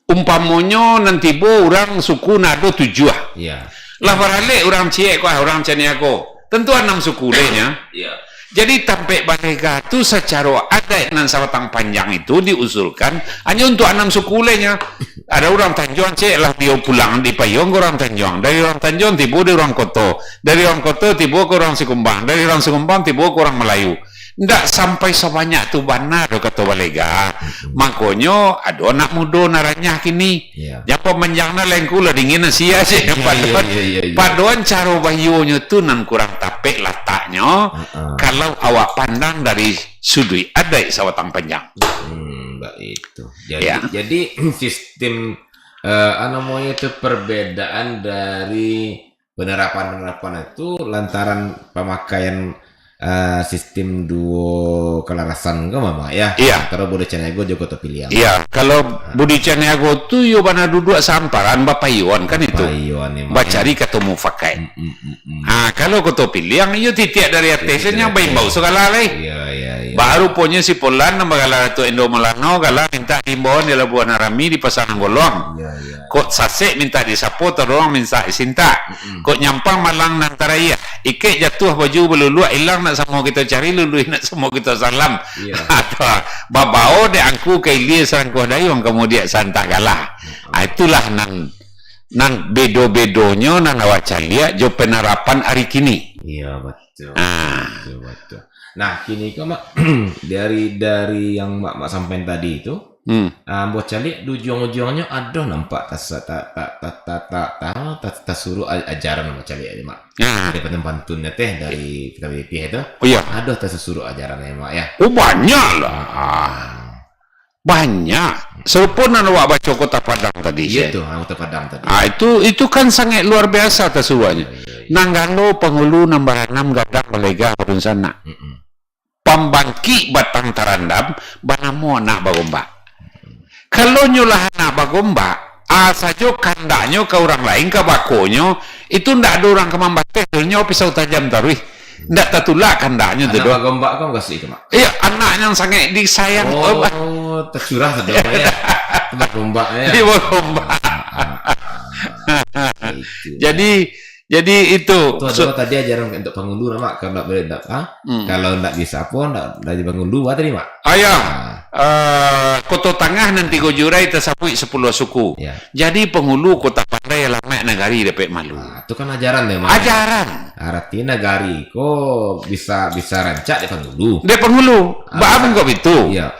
Umpamonyo nan tibo urang suku nan ado tujuah. Iya. Lah baralek urang ciek ko, ah, urang Caniago. Tentu anam suku deh nya. Iya. Jadi tampek balega tu sacaro adaik nan sabatang panjang itu diusulkan hanyo untuak anam suku leh nya. Ada urang Tanjuang ciek lah dio pulang dipayuang ka urang Tanjuang. Dari urang Tanjuang tibo di urang Koto. Dari urang Koto tibo ka urang Sikumbang. Dari urang Sikumbang tibo ka urang Malayu. Ndak sampai sabanyak tu bana doh kato balega. Mm-mm. Mangkonyo ado anak mudo nan ranyah kini. Iya. Jan pamanjang nan lengku lah dingin nan sia se. Iya, iya, Padoan, iya, iya, iya. padoan caro bayonyo tu nan kurang tapek lataknyo. Heeh. Kalau awak pandang dari suduik adaik sabatang panjang. Hmm, baitu. Jadi, Iya. jadi sistem, eh, apa namanya itu, perbedaan dari penerapan-penerapan itu lantaran pemakaian, eh, sistem duo kalarasan ko, Mak, ya? Iya. Antara Budi Caniago jo Koto Piliang. Iya, kalau Ah. Budi Caniago tu yo bana duduak samparan bapayuan kan itu. Bapayuan ni, Mak, Bacari ya. kato mufakat. Mm, mm, mm, mm. Ah, kalau Koto Piliang yo titiak dari ateh Titiak saja dari baimbau ateh. sagala lai. Iya, iya, iya. Baru punyo si Polan nan bagala Datuk Endo Malano, gala mintak diimbauan di Labuhan Arami di Pasa Nanggoluang. Iya, iya. Kok sasek mintak disapo, todorong mintak disintak. Mm-mm. Kok nyampang malang nan taraia. Ikek jatuah baju baluluak, ilang nak samo kito cari, luluih nak samo kito salam. Iya. Atau babao dek angku ka ilia sarangkuah dayuang, ka mudiak santak galah. Mm-mm. Ah, itulah nan, nan bedo-bedonyo nan awak caliak jo penerapan ari kini. Iya, betul. Ah. Betul, betul. Nah, kini ko, Mak, dari, dari yang Mak, Mak sampaikan tadi itu, Hmm. Ah, ambo caliak di ujuang-ujuangnyo ado nampak tas-, ta-, ta-, ta-, ta-, ta-, ta-, ta-, tasuruh a-, ajaran ambo caliak ni, Mak. Ah. Dari pantun-pantunnyo teh, dari kitab P P H itu. Oh, iya. Ado tasuruh ajaran ni, Mak, ya. Oh, banyak lah. Ah. Banyak. Sarupo nan awak baco Kota Padang tadi, Iya Syekh. tu, ah, Kota Padang tadi. Ah, itu, itu kan sangat luar biasa tasuruahnyo. Iya, iya, iya. Nanggalo pangulu nan baranam gadang balega badunsanak. Mm-mm. Pambangkik batang tarandam banamo Anak Bagombak. Kalau nyo lah Anak Bagombak, a sajo kandaknyo ka urang lain, ka bakonyo, itu ndak ado urang ka mambateh, nyo pisau tajam taruih. Ndak tatulak kandaknyo tu Anak doh. Bagombak ko mukasuik itu, Mak? Iyo, anak nan sangaik disayang. Oh, tacurah sado, Mak, ya. Itu bagombak, ya. Iyo, bagombak. Ah, ah, ah, ah. Itu, Jadi, ya. Jadi itu, itu so- adalah tadi ajaran untuk pangulu, Mak. Kalau ndak boleh, ndak, ha? Hmm. Kalau ndak bisa apa, ndak, ndak jadi pangulu, apa tadi, Mak? Ayah, Ah. eh, Koto Tangah nan tigo jurai tasabuik sapuluah suku. Ya. Jadi pangulu Kota Pandai alamak nagari dapek malu. Ah, tu kan ajaran deh, Mak. Ajaran. Arati nagari ko bisa, bisa rancak dek pangulu. Dek pangulu. Ah. Baa mangko bitu? Iya.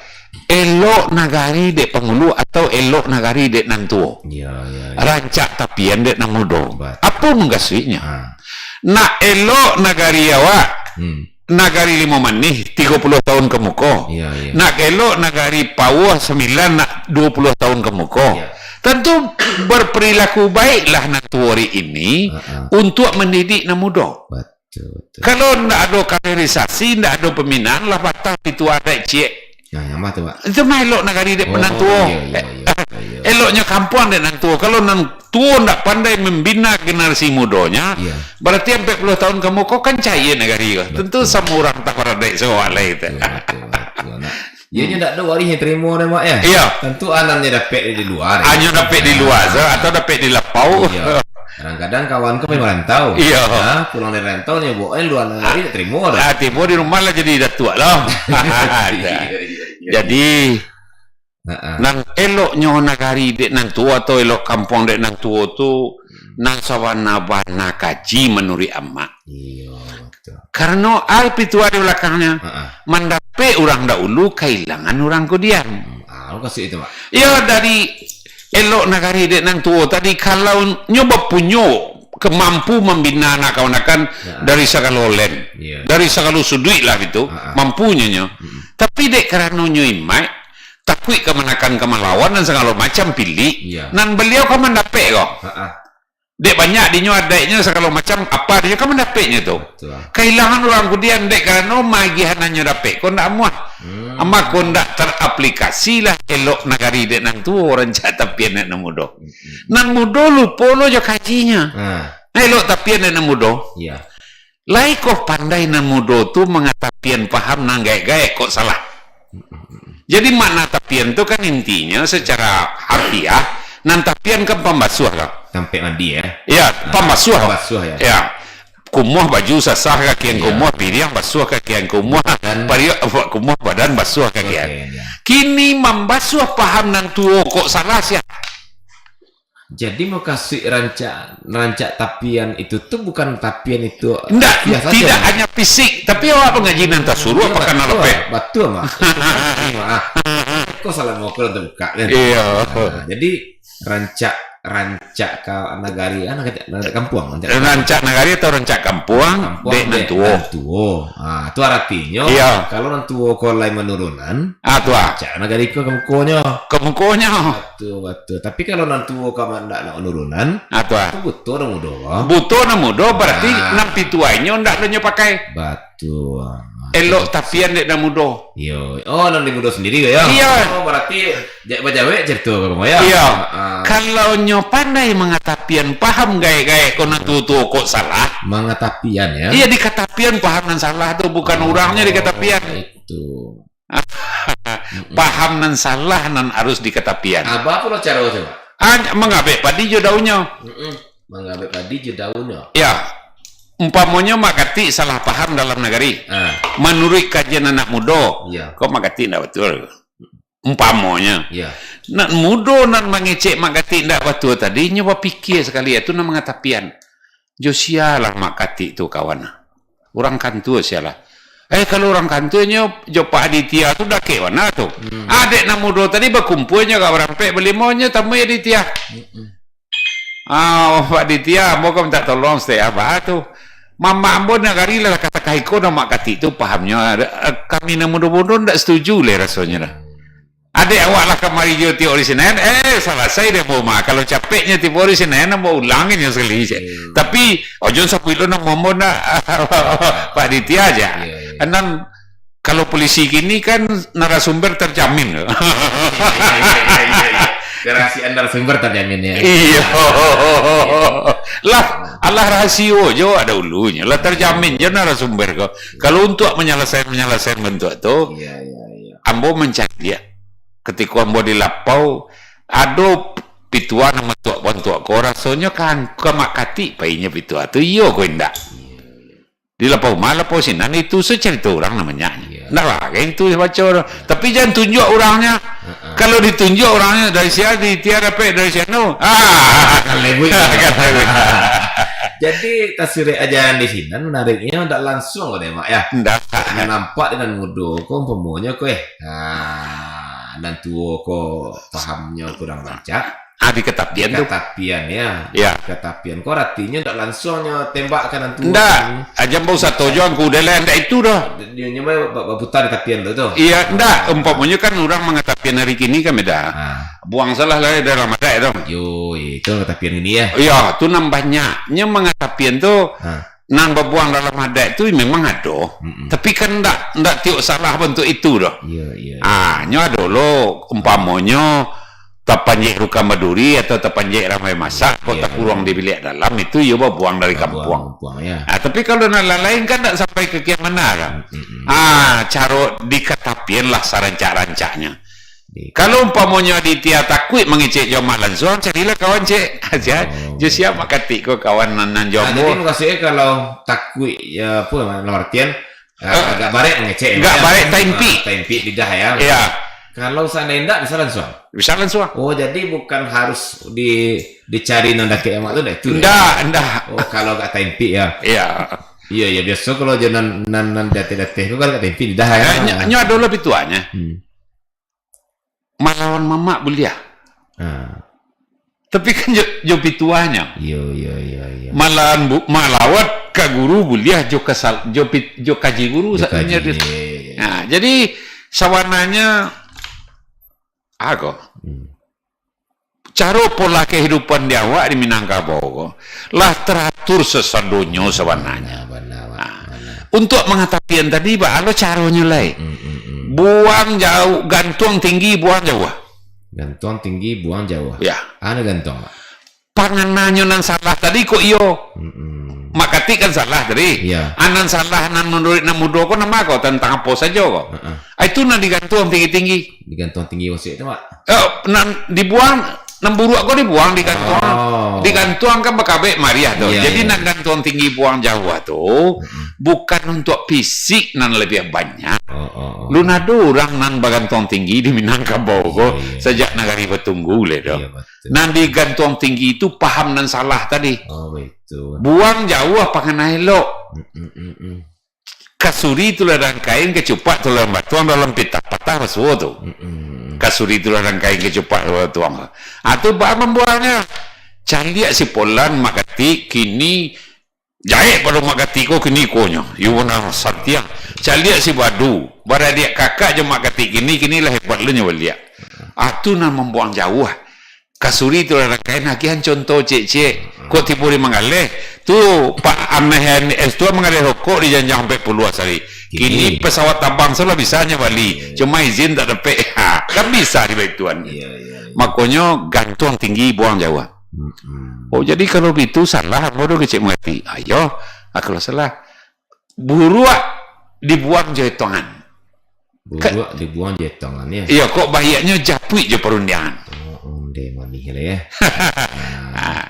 Elok nagari dek pangulu atau elok nagari dek nan tuo? Iya, iya, iya. Rancak tapian dek nan mudo. Batua. Apo mukasuiknyo? Ha. Nak elok nagari awak, Hmm. nagari Limo Manih, tigo puluah tahun ka muko. Iya, iya. Nak elok nagari Pauah Sambilan, nak duo puluah tahun ka muko. Iya. Tantu baperilaku baiklah nan tuo ari ini Ha, ha. untuak mandidik nan mudo. Batua. Betul, betul. Kalau ndak ado kaderisasi, ndak ado pembinaan, lah batah pituah adaik ciek. Nah, yang mah tu, Pak? Itu mah elok nagari dek Oh, nan tuo. iya, iya, iya, iya. Eloknyo kampuang dek nan tuo. Kalau nan tuo ndak pandai mambina generasi mudonya, Iya. berarti ampek puluah tahun ka muko kan cair nagari ko. Betul. Tentu samo urang taparadaik sawak lai tu. Betul, betul, betul. Nah, Iyo, nyo ndak ado warih yang tarimo deh, Mak, ya? Iyo. Tantu anaknyo dapek di lua, ya. Anyo dapek di lua, Ah. so, atau dapek di lapau. Iyo. Kadang-kadang kawan ko main marantau. Iyo. Ha, pulang dari rantau, nyo bawa, eh, lua nagari ndak tarimo doh. Ah, tibo di rumah lah jadi datuak lah. Iyo, iyo, iyo. Jadi, Ha, ha. nan eloknyo nagari dek nan tuo atau elok kampuang dek nan tuo tu, Hmm. nan sabana-bana kaji manuruik amak. Iyo, betul. Karano a pituah di balakangnya, Ha, ha. mandapek urang dahulu, kailangan urang kudian. Hmm, ah, mukasuik itu, Mak. Iyo, dari elok nagari dek nan tuo tadi, kalau nyo bapunyo, ka mampu mambina anak kamanakan Ya. dari sagalo len, Iya. dari sagalo suduik lah gitu, Ha, ha. mampunyo nyo. Mm-mm. Tapi dek karano nyo imaik, tak takuik ka manakan ka malawan nan sagalo macam pilik, Iya. nan baliau ka mandapek ko. Ha-ah. Dek banyak dinyo adaiknyo sagalo macam, apa dinyo ka mandapeknyo tu. Betul. Kahilangan urang kudian dek karano maagiahan nan nyo dapek ko ndak amuah. Hmm. Mako ndak teraplikasilah elok nagari dek nan tuo, rancak tapian dek nan mudo. Hmm. Nan mudo lupo lo jo kajinyo. Ha. Elok tapian dek nan mudo. Iya. Lai koh pandai nan mudo tu mangatapian paham nan gaek-gaek kok salah. Jadi makna tapian tu kan intinyo secara harfiah, nan tapian kan pambasuah kan. Tampek mandi ya. Ya, Ah, pambasuah. pambasuah ya. Ya. Kumuah baju sasah kakian Iya. kumuah, piriang basuah kakian kumuah, Badan. pariak kumuah, badan basuah kakian. Oke, ya. Kini mambasuah paham nan tuo kok salah sia. Jadi mukasuik rancak, rancak tapian itu tu bukan tapian itu Ndak, biasa tidak saja. hanya fisik, tapi awak pangaji nan tasuruah Iya, pakan betul, lapeh. betul, Mak. Itu penting, Mak. Ah. Kok salah mau kalau terbuka kan? Iya. Nah, jadi rancak, rancak ka nagari, ah, rancak, rancak kampuang, rancak Rancak nagari atau rancak kampuang, kampuang dek nan dek tuo. nan tuo. Ah, tu aratinyo, Iya. kalau nan tuo ko lai manurunan, Ah, tu ah. rancak nagari ko ka mukonyo. Ka mukonyo. Batua, batua. Tapi kalau nan tuo ka ma-, ndak nak manurunan, Ah, tu ah. tu buto nan mudo, ah. Buto nan mudo, berarti Ah. nan pituahnyo ndak ado nyo pakai. Batua. Elok tapian dek nan mudo. Yo. Oh, nan di mudo sendiri ko, ya? Iya. Oh, berarti jak bajawek cerita ko, ya? Iya. Ah. Kalau nyo pandai mangatapian, paham gaek-gaek ko nan tuo-tuo kok salah. Mangatapian, ya? Iya, dikatapian paham nan salah tu, bukan Oh, urangnyo dikatapian. itu. Mm-mm. Paham nan salah nan harus dikatapian. Ah, baa pulo caro tu, Pak? Ah, mangabek padi jo daunnyo. Mm-mm. Mangabek padi jo daunnyo. Ya. Umpamonyo Mak Katik salah paham dalam nagari. Ah. Manuruik kajian anak mudo, Iya. kok Mak Katik ndak batua. Umpamonyo. Iya. Nan mudo nan mangecek Mak Katik ndak batua tadi, nyo bapikia sakali, itu nan mangatapian. Jo sia lah Mak Katik tu kawan. Urang kantua sia lah. Eh, kalau urang kantua nyo jo Pak Aditya tu dakek bana tu. Hmm. Adek nan mudo tadi bakumpua nyo agak barampek balimo nyo tamui Aditya. Mm-mm. Ah, Pak Aditya, ambo ka mintak tolong stek abah tu. Mamak ambo nagari lah katakan iko nan Mak Katik tu pahamnyo. Kami nan mudo-mudo ndak setuju leh rasonyo lah. Adek awak lah kamari jo tiok ari Sinayan, eh, salasai dek ambo mah. Kalau capeknyo tiok ari Sinayan, ambo ulangi nyo sakali, cek. Hmm. Tapi, ojo sabuik lo namo ambo ndak, Pak Aditya aja. Iya, iya. Nan, kalau polisi kini kan narasumber terjamin. Iya, iya, iya, iya, iya. Kerahasiaan narasumber terjamin, ya. Iya. Lah, alah rahasio jo ado ulunyo. Lah terjamin jo narasumber ko. Kalau untuk menyelesaikan, menyelesaikan bentuk tu, Iya, iya, iya. ambo mancaliak, katiko ambo di lapau, ado pitua nan matuak-matuak ko, rasonyo ka, ka Mak Katik painyo pitua tu, iyo ko indak? Di lapau ma, lapau sinan, itu se carito urang namonyo. Iyo. Ndak lah, kayak itu baco tu. Tapi jan tunjuak urangnyo. Heeh. Kalau ditunjuak urangnyo, dari sia di tia dapek dari sianu. Ah, Kan lebih. Kan lebih. Jadi, tasirek ajaran di sinan menariknyo ndak langsung ko deh, Mak, ya? Ndak. Nampak di nan mudo ko, umpomonyo ko, eh. Ah, nan tuo ko pahamnyo kurang rancak. Ah, di katapian tu. Katapian, ya. Ya. Katapian ko aratinyo ndak langsung nyo tembak ka nan tuo Ndak. tu. Aja bau sato jo angku deh lah, ndak itu doh. Dia nyo ba-, ba-, baputar di tapian tu, tu. Iya, ndak. Umpamonyo kan urang mangatapian hari kini kan beda. Ah. Buang salah lah dalam adat tu. Yo, itu katapian ini, ya. Iya, tu nan banyaknyo mangatapian tu. Ah. Nan babuang dalam adat tu memang ado. Mm-mm. Tapi kan ndak, ndak tiok salah bantuak itu doh. Iya, iya, iya. Ah, nyo ado lo umpamonyo tapanjek rukam baduri atau tapanjek ramai masak, kok Iya, takuruang iya. di biliak dalam, itu iyo babuang dari Babuang kampuang. kampuang, ya. Ah, tapi kalau nan lain-lain kan ndak sampai ka kian mana kan. Mm-mm. Ah, caro dikatapian lah sarancak-rancaknyo. Di- Kalau umpamonyo Aditya takuik mangecek jo Mak Lansuang, carilah kawan cek aja. Oh. Jo sia Mak Katik ko kawan nan, nan jo Ah, ambo. jadi mukasuiknyo kalau takuik, ya, apa, dalam artian, ah, Eh, agak barek mangecek, agak ya. barek taimpik. Ah, taimpik lidah, ya. Iya. Kalau seandainya ndak, bisa lansuang? Bisa lansuang. Oh, jadi bukan harus di-, dicari nan dakek amak tu, ndak itu, Ndak, ya? ndak. Oh, kalau agak taimpik, ya. Iya. Iya, iya, biasa kalau jo nan, nan, nan dateh-dateh tu kan agak taimpik lidah, ya. Eh, nyo, nyo ado lah pituahnyo. Hmm. Malawan mamak buliah. Ah. Tapi kan jo, jo pituahnyo. Iyo, iyo, iyo, iyo. Malawan bu-, malawan ka guru buliah jo kasal-, jo pit-, jo kaji guru Jo sa-, kaji, nyo di-, iyo, iyo, iyo. Nah, jadi sabananyo Ago. Hmm. Caro pola kehidupan di awak di Minangkabau ko lah teratur sesadonyo sabananyo. Ah, bana, Mak. Ah. Bana. Untuak mangatapi nan tadi, ba alo caronyo lai. Mm, mm, mm. Buang jauah, gantuang tinggi, buang jauah. Gantuang tinggi, buang jauah. Ya. Anu gantuang, Mak. Pangananyo nan salah tadi kok iyo. Mm, mm. Mak Katik kan salah tadi. Ya. Ah, nan salah nan manuruik nan mudo ko nama ko, tantang apo sajo ko. Heeh. Ah, itu nan digantuang tinggi-tinggi. Digantuang tinggi maksud itu, Mak? Eh, nan dibuang, nan buruak ko dibuang, digantuang. Oh. Digantuang kan bakabek mariah tu. Iya, jadi iya. Nan gantuang tinggi buang jauah tu, mm-mm, bukan untuak fisik nan labiah banyak. Oh, oh, oh. Lun ado urang nan bagantuang tinggi di Minangkabau ko, iya, iya, sajak nagari batunggu leh tu. Iya, betul. Nan digantuang tinggi tu paham nan salah tadi. Oh, betul. Buang jauah pangana elok. Mm, mm, mm, mm. Kasuri tu ladang kain, kacupak tu ladang batuang, dalam pitah patah basuo tu. Mm-mm. Kasuri tu ladang kain, kacupak tu ladang batuang. Ah, tu baa mambuangnyo. Caliak si Polan Mak Katik, kini jahek pado Mak Katik ko, kini ikonyo. Iyo bana santiang. Caliak si Badu, baradiak kakak jo Mak Katik kini, kini lah hebat lo nyo baliak. Ah, tu nan mambuang jauah. Kasuri tu lah kain agiahan contoh ciek-ciek. Hmm. Kok tibo di manggaleh. Tu Pak Aneh N S tu manggaleh rokok di janjang ampek puluah sari. Kini, kini pesawat tabang tu lah bisa nyo bali. Iya. Cuma izin tak dapek. Ha, kan bisa di baituan. Iya, iya, iya. Makonyo gantuang tinggi buang jauah. Mm-mm. Oh, jadi kalau bitu salah ambo tu kecek mati. Ayo, ah, kalau salah. Buruak dibuang jo etongan. Buruak dibuang jo etongan, ya? Iyo, kok baiaknyo japuik jo parundiangan. Oh, ondeh manih lah, ya. Nah. Ah.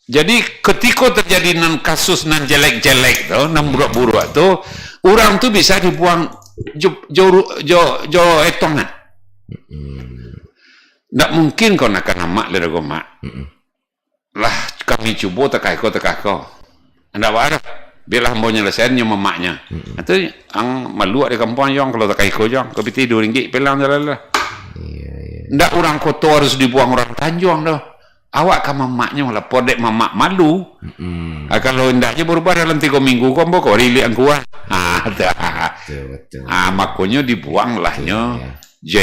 Jadi, ketiko terjadi nan kasus nan jelek-jelek tu, nan buruak-buruak tu, urang tu bisa dibuang jo, jo, jo, jo etongan. Mm-mm. Ndak mungkin kau nak ka namak lah, Mak. Mm-mm. Lah, kami cubo takah iko, takah ko. Ndak baa doh. Bialah ambo nyalesaian nyo mamaknyo. Mm-mm. Itu ang maluak di kampuang, Jong, kalau takah iko, Jong. Ka pitih duo ringgit pelang salah lah. Iya, iya. Ndak urang koto harus dibuang urang Tanjuang doh. Awak ka mamaknyo lah, podek mamak malu. Mm-mm. Ah, kalau indak je barubah dalam tigo minggu ko, ambo ko rilik angkuah. Ah, dah. Betul, betul. Ah, makonyo dibuang lah nyo. Iya, iya.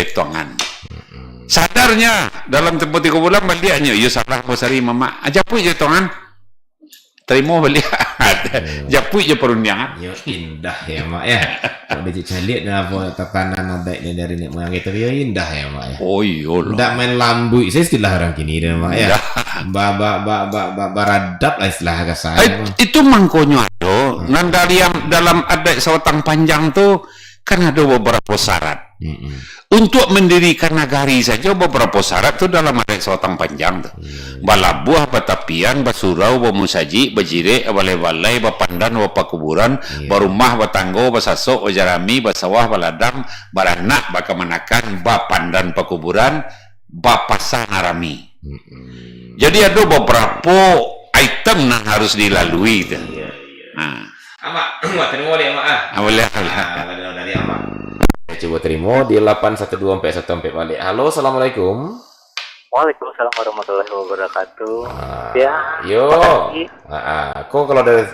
Jetongan. Mm-mm. Sadarnya, dalam tempo tigo bulan baliaknyo, iyo salah basari mamak. Ah, japuik jetongan. Tarimo baliak. Hmm. Japuik je parundiangan. Yo, indah ya, Mak, ya. Kok dicaliak dah apa tatanan adaik dari nenek moyang kita, yo, indah ya, Mak, ya. Oh, iyolah. Ndak main lambuik, saya istilah orang kini dah, Mak, ya. Indah. Ba, ba, ba, ba, ba, baradab lah istilah kasar, Mak. Itu mangkonyo ado, hmm, nan dari am-, dalam adaik sawatang panjang tu, kan ado babarapo syarat. Mm-mm. Untuak mandirikan nagari sajo, babarapo syarat tu dalam adaik sawatang panjang tu. Iya, iya. Balabuah, batapian, basurau, bamusajik, bajirek, babalai-balai, bapandan, bapakuburan, iya, barumah, batanggo, basasok, bajarami, basawah, baladang, baranak, bakamanakan, bapandan pakuburan, bapasa narami. Mm-mm. Jadi, ado babarapo item nan harus dilalui tu. Iya, iya. Ha. Amak, Amak, tarimo baliak, Amak, ah. Ah, boleh, boleh. Ah, dari, dari Amak. Saya cuba tarimo di lapan satu dua empat satu empat baliak. Halo, assalamualaikum. Waalaikumsalam warahmatullahi wabarakatuh. Ah, ya, yo. Makasih. Ah, ah. Kok kalau dari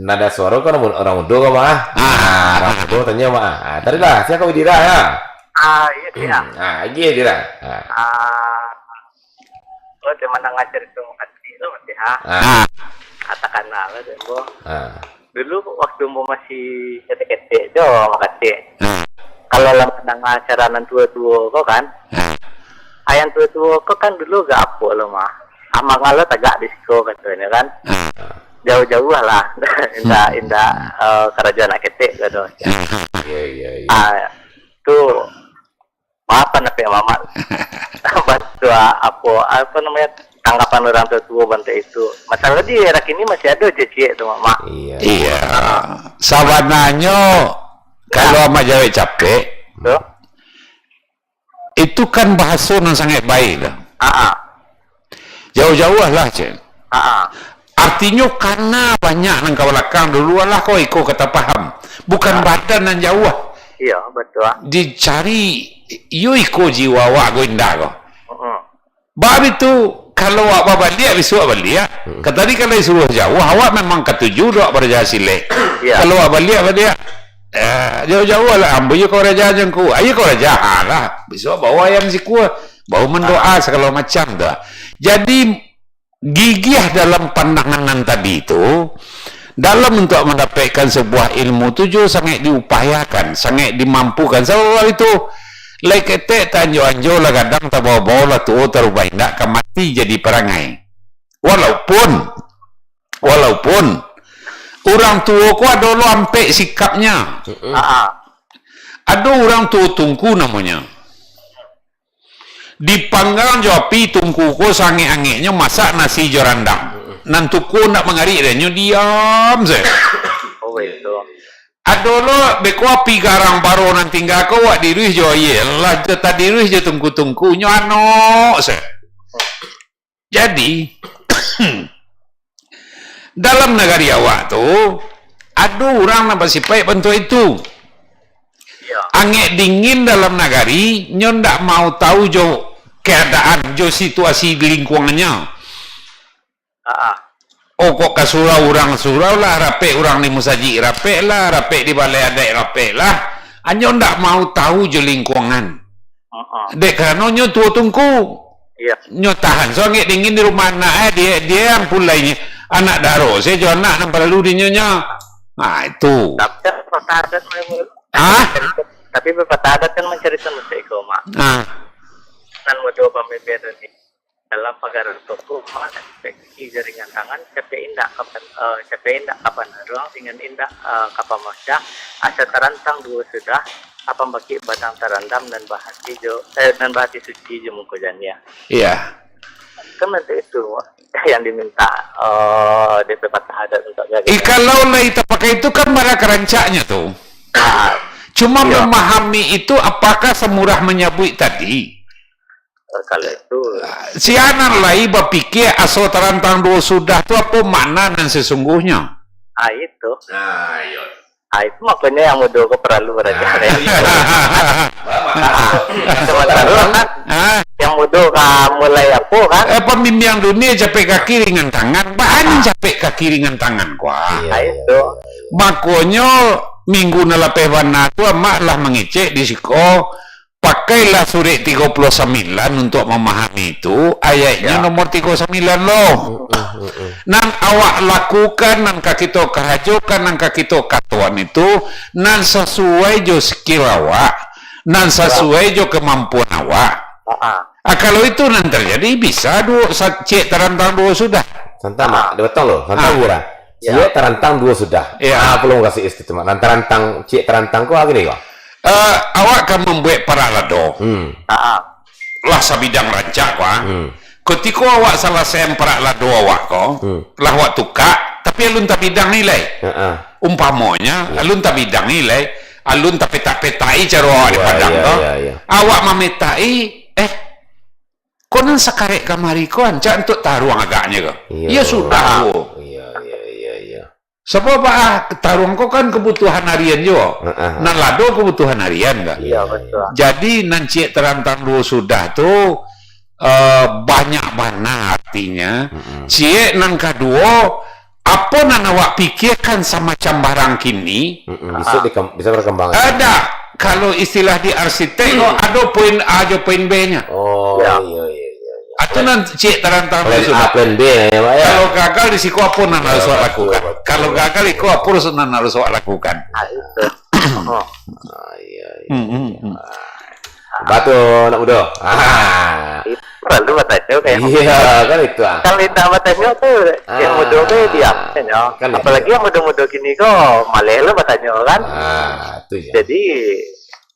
nada suara kan orang, orang muda kan, Mak, ah? Ah. Ah, orang muda tanyo, Mak, ah. Ah, tadi lah, sia ka Widira, ya? Ah, iya, iya. Hmm, ah, iya, Widira. Ah. Ah, oh, saya mandanga carito Mak Katik tu, Mak, ha? Ah. Katakanlah lah, Mak. Ah. Dulu waktu ambo masih ketek-ketek tu, Mak Katik. Ah. Kalau lah mandanga acara nan tuo-tuo ko kan, ah, ah, yang tuo-tuo ko kan dulu agak apo lo, Mak. Amang lo tagak di siko katonyo kan. Ah. Jauah-jauah lah. Indak, hmm, indak, eh, karajo anak ketek kato. Ah. Iya, iya, iya. Ah, tu Maafan, Apek Mamak. Bantuak apo, apo namonyo, tanggapan urang tuo-tuo bantuak itu. Masalah di era kini masih ado ciek-ciek tu, Mak. Iya. Iya. Sabananyo, kalau Amak jawek capek, tu? Itu kan bahaso nan sangaik baik tu. Ah, ah. Jauah-jauah lah, cek. Ha, ha. Artinyo, kana banyak nan ka balakang dulu, alah ko iko ka tapaham. Bukan, ha, badan nan jauah. Iyo, batua. Dicari, iyo iko jiwa awak ko indak ko. Mm-mm. Bab itu, kalau awak babaliak, bisuak baliak. Mm-mm. Ka tadi kalau disuruah jauah, awak memang katuju dek awak baraja silek. Iyo. Kalau awak baliak, baliak. Eh, jauah-jauah lah, ambo iyo ka raja Angku. Ayo ka raja, ha lah. Bisuak bawa ayam sikua. Baru mandoa sagalo macam tu. Jadi, gigiah dalam pandangan nan tadi tu, dalam untuak mandapekkan sabuah ilmu tu jo sangaik diupayakan, sangaik dimampukan. Sabab itu, lai ketek tanjo-anjo lah gadang, tabao-bao lah tuo, tarubah indak ka mati jadi parangai. Walaupun, walaupun urang tuo ko ado lo ampek sikapnyo. Mm-mm. Ah, ah. Ado urang tuo tungku namonyo. Dipanggang jo api tungku ko saangek-angeknyo masak nasi jo randang. Mm-mm. Nan tuo ko ndak mangarik doh, nyo diam se. Oh, itu. Ado lo beko api garang baro nan tingga ko awak diiruih jo aia, lah jo tadiruih jo tungku-tungku, nyo anok se. Jadi, dalam nagari awak tu, ado urang nan basipaik bantuak itu. Iya. Angek dingin dalam nagari, nyo ndak mau tahu jo keadaan, jo situasi di lingkuangannyo. Ah, ah. Oh, kok ka surau urang surau lah, rapek urang di musajik rapek lah, rapek di balai adaik rapek lah. Anyo ndak mau tahu jo lingkuangan. Ah, ah. Dek karano nyo tuo tungku. Iya. Nyo tahan so angek dingin di rumah anak, eh, dia, dia yang pulai anak daro, se jo anak nan paralu di nyo nyo. Nah, itu. Tapi bapatah adat memang. Ah? Tapi bapatah adat kan mancarito musik ko, Mak. Ah. Nan mudo pamimpin tu ni. Dalam pagaro toko, Mak, respek kaki jo ringan tangan, capek indak kapan, eh, capek indak kapan haruang, ringan indak, eh, kapan mocah, asa tarantang duo sudah, kapan bakik badang tarandam, nan bahati jo, eh, nan bahati suci jo muko janiah. Iya. Kan bantuak itu yang diminta, eh, dek pepatah adat untuk jaga. Eh, kalau lai tapakai itu kan bara karancaknyo tu. Ah, cuma iya. Memahami itu apakah samurah manyabuik tadi? Eh, kalau itu. Sia nan lai bapikia aso tarantang duo sudah tu apo makna nan sasungguhnyo? Ah, itu. Nah, iyo. Ah, itu makonyo yang mudo ko paralu baraja. Nah, itu. Sementara kan, ah, yang mudo ka mulai apo kan? Eh, pambimbiang dunia capek kaki ringan tangan. Baa nan capek kaki ringan tangan ko? Iya, ah, iya, itu. Iya, iya. Makonyo, minggu nan lapeh bana tu, Amak lah mangecek di siko, pakailah surek tigo puluah sambilan untuak mamahami itu, ayaiknyo, ya, nomor tigo sambilan lo. Mm, mm, mm, mm. Nan awak lakukan, nan ka kito karajokan, nan ka kito katoan itu, nan sasuai jo skill awak, nan sasuai jo kamampuan awak. Ah, ah. Ah, kalau itu nan tarjadi, bisa duo, sa-, ciek tarantang duo sudah. Santa, Mak, ah, dipotong lo, santa, ah, murah. Ya. Ciek tarantang duo sudah. Ya. Ah, pulang kasih itu, Mak. Nan tarantang, ciek tarantang ko, ah, gini ko. Eh, awak ka mambuek parak lado. Hmm. Ah, ah. Lah sabidang rancak ko, ah. Hmm. Kutiko awak salasai parak lado awak ko, hmm, lah awak tukak, tapi alun tabidang ni lai. Ah, ah. Umpamonyo, ya, alun tabidang ni lai, alun tapetak-petaki caro awak di, wah, padang, iya, ko. Iya, iya. Awak mametaki, eh, ko nan sakarek kamari ko rancak untuak taruang agaknyo ko. Iya. Iyo sudah ko. Iya, iya, iya, iya. Sabab, ah, taruang ko kan kabutuhan harian juo. Heeh. Nan lado kabutuhan harian kan. Iya, betul. Jadi, nan ciek tarantang duo sudah tu, eh, banyak bana artinyo. Mm-mm. Ciek nan kaduo, apo nan awak pikiakan samacam barang kini, mm-mm, bisa, ah, dikam-, bisa berkembang. Ada. Kalau istilah di arsitek ko, hmm, ado poin A jo poin B-nyo. Oh, ya, iya, iya, iya, iya. Atau nan ciek tarantang plan A, plan B, ya, Pak, ya. Kalau gagal di siko, apo nan, ya, harus awak, betul, lakukan? Betul. Kalau gagal iko, apo harus nan harus awak lakukan? Ah, itu. Oh. Ah, iya, iya, hmm, hmm, iya, hmm. Batua, anak mudo. Ah. Itu selalu batanyo kayak, iya, kan itu, ah. Kalau indak batanyo tu, yang, ah, mudo tu diam, kan itu. Apalagi yang mudo-mudo kini ko, maleh lo batanyo, kan. Ah, itu ya. Jadi,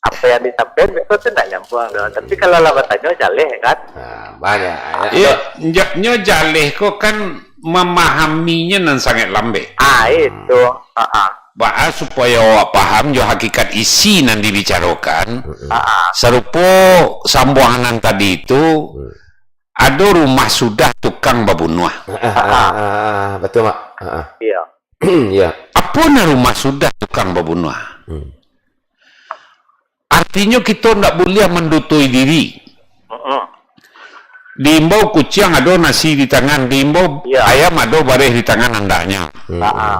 apo yang disampaikan beko tu ndak nyambuang doh. Tapi kalau lah batanyo jaleh kan. Ha, banyak, ya. Iyo, nyo, nyo jaleh ko kan mamahaminyo nan sangaik lambek. Ah, itu. Ha, ah. Baa supayo awak paham jo hakikat isi nan dibicarokan, mm-mm, ha, ah, sarupo sambuangan nan tadi tu, hmm, ado rumah sudah tukang babunuah. Ha, ah, ha, ah, ha, ah, betul, Mak. Ha, ah. Iya. Iya. Apo nan rumah sudah tukang babunuah? Hmm. Artinyo, kito ndak buliah mandutoi diri. Mm-mm. Diimbau kuciang ado nasi di tangan, diimbau Iya. ayam ado bareh di tangan andaknyo. Hmm. Ah, ah.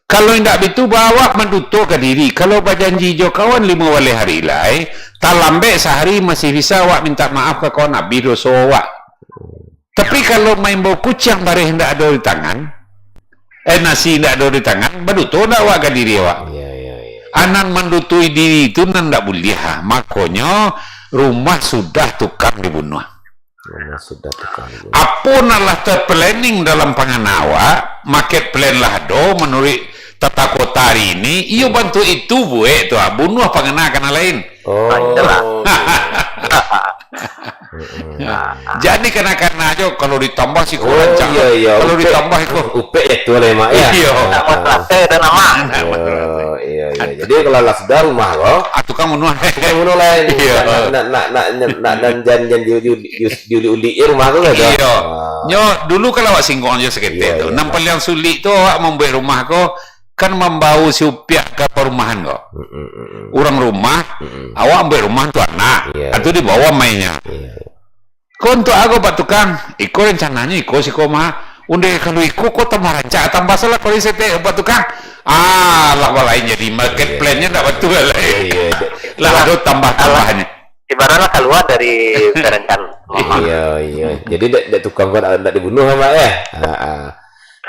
Kalau indak bitu, ba awak manduto ka diri. Kalau bajanji jo kawan limo baleh hari lai, talambek sahari masih bisa awak mintak maaf ka kawan, abih doso awak. Tapi kalau maimbau kuciang bareh indak ado di tangan, eh, nasi indak ado di tangan, baduto ndak awak ka diri awak? Iya, iya, iya. Anan mandutoi diri tu nan ndak buliah. Makonyo, rumah sudah tukang dibunuah. Rumah sudah tukang dibunuah. Apo nan lah terplanning dalam pangana awak, market plan lah ado, manuruik tata kota hari ini, iyo bantuak itu buek tu, ah, bunuah pangana ka nan lain. Oh. Ah, itulah. Mm-mm. Jadi kana-kana jo, kalau ditambah siko Oh, rancak, iya, iya. kalau Upek, ditambah iko. upek itu lah, Mak, ya? Iya. Ah, Nak ah. masalah saya dan aman. Iya, iya, iya. Jadi kalau lah sudah rumah ko, Ah, tukang bunuah. tukang bunuah lain. Iya. Nak, nak, nak, nak, nak, nak, dan jan, jan di, di, di, diulik-ulik rumah tu lah tu. Iya. Ah. Nyo, dulu kalau awak singgung aja seketek Iya, tu. iya. Nan paling sulik tu awak mambuek rumah ko, kan mambao si upiak ka parumahan ko. Mm, mm, mm, mm. Urang rumah, Mm, mm. awak ambuek rumah tu anak. Iya, Atu iya. dibawa mainnya. Iya, iya. Ko untuak ago, Pak Tukang? Iko rencananyo iko siko mah. Undeh kalau iko ko tambah rancak, tambah salah kalau setek, Pak Tukang. Ah, lah balain jadi market Iya. plan-nyo ndak batua lai. Iya, iya. Lah ado tambah-tambahnyo. Ibaratlah kalua dari perencan. Iya, iya. Jadi dek, dek tukang ko ndak, ndak dibunuh, Mak, ya? Ha, ha.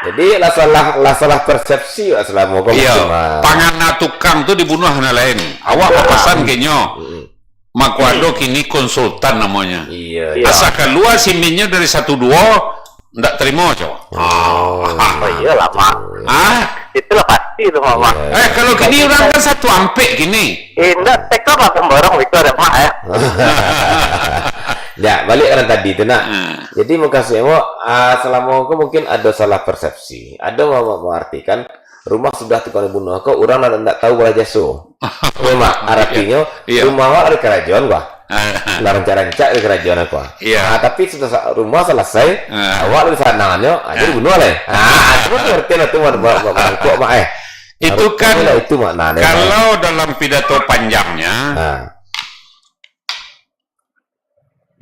Jadi lah salah, lah salah persepsi, Pak, selama ko Iya. mungkin, Mak. Pangana tukang tu dibunuah nan lain. Awak Betul. papasan kenyo. Mm-mm. Mako ado kini konsultan namonyo. Iya, Iya. iya. Asa kalua siminnyo dari satu duo, ndak tarimo, coba. Oh, Oh, iyolah, Mak. betul. Ah? Itulah pasti tu, Mak. Iya. Eh, kalau kini urang kan satu ampek kini. Eh, ndak, tekor lah pemborong itu ada, Mak, ya. Ya, balik ka nan tadi tu, nak. Hmm. Jadi, mukasuiknyo, ah, salamo ko mungkin ado salah persepsi. Ado ma-, ma-, mengartikan, rumah sudah tukang dibunuah ko, urang nan indak tahu balah jaso. Yo, Mak, aratinyo, Iya. rumah awak lah dikarajoan, bah. Ah. Lah rancak-rancak dikarajoan aku, ah. Iya. Ah, tapi sudah sa-, rumah salasai, Ah. awak lah disanangannyo, ah, jadi Ah. bunuah lah. Ah, itu kan pengertian lah tu, Mak, Mak, Mak, Mak, Mak, eh. Itu Harus kan, lah itu maknanya, kalau Mak. dalam pidato panjangnya, Ah.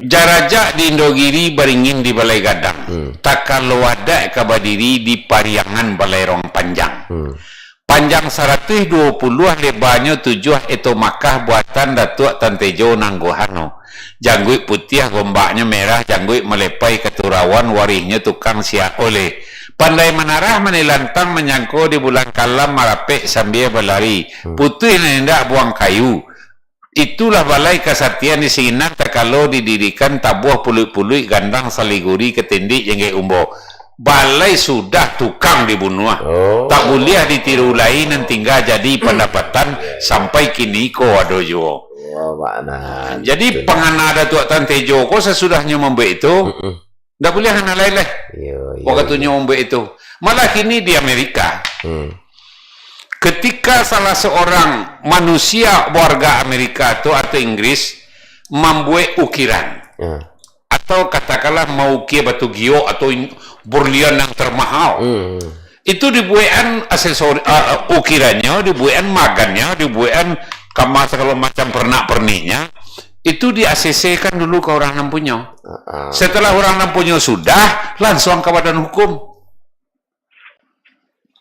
Jarajak di Indogiri, baringin di Balai Gadang. Hmm. Takalo adat ka badiri di Pariangan Balai Ruang Panjang. Hmm. Panjang saratuih duo puluah, lebanyo tujuah, eto Makah buatan Datuak Tan Tejo Nanggohano. Jangguik putiah, gombaknyo merah, jangguik malepai katurawan, warihnyo tukang siak oleh. Pandai manarah, manilantang, manyangko di bulan kalam, marapek sambia balari. Hmm. Putuih nan indak buang kayu. Itulah balai kasatian di Singinan takalo didirikan tabuah puluik-puluik gandang saliguri katindik jengget umbo. Balai sudah tukang dibunuah. Oh. Tak buliah ditiru lai nan tingga jadi pandapatan sampai kini ko ado juo. Oh, makna. Jadi Betul. pangana Datuak Tan Tejo ko sasudahnyo mambuek itu, Mm-mm. Ndak buliah nan lain lah. Iyo, iyo, Wakatunyo iyo. mambuek itu. Malah kini di Amerika, Hmm. ketika salah seorang manusia warga Amerika tu atau Inggris mambuek ukiran, Hmm. atau katakanlah maukia batu giok atau in-, berlian yang termahal, Hmm. Itu dibuekan aksesori, ah, ah, ukirannyo, dibuekan magannyo, dibuekan kama sagalo macam pernak-perniknyo. Itu di-A C C-kan dulu ka urang nan punyo. Ah, ah. Setelah urang nan punyo sudah, lansuang ka badan hukum.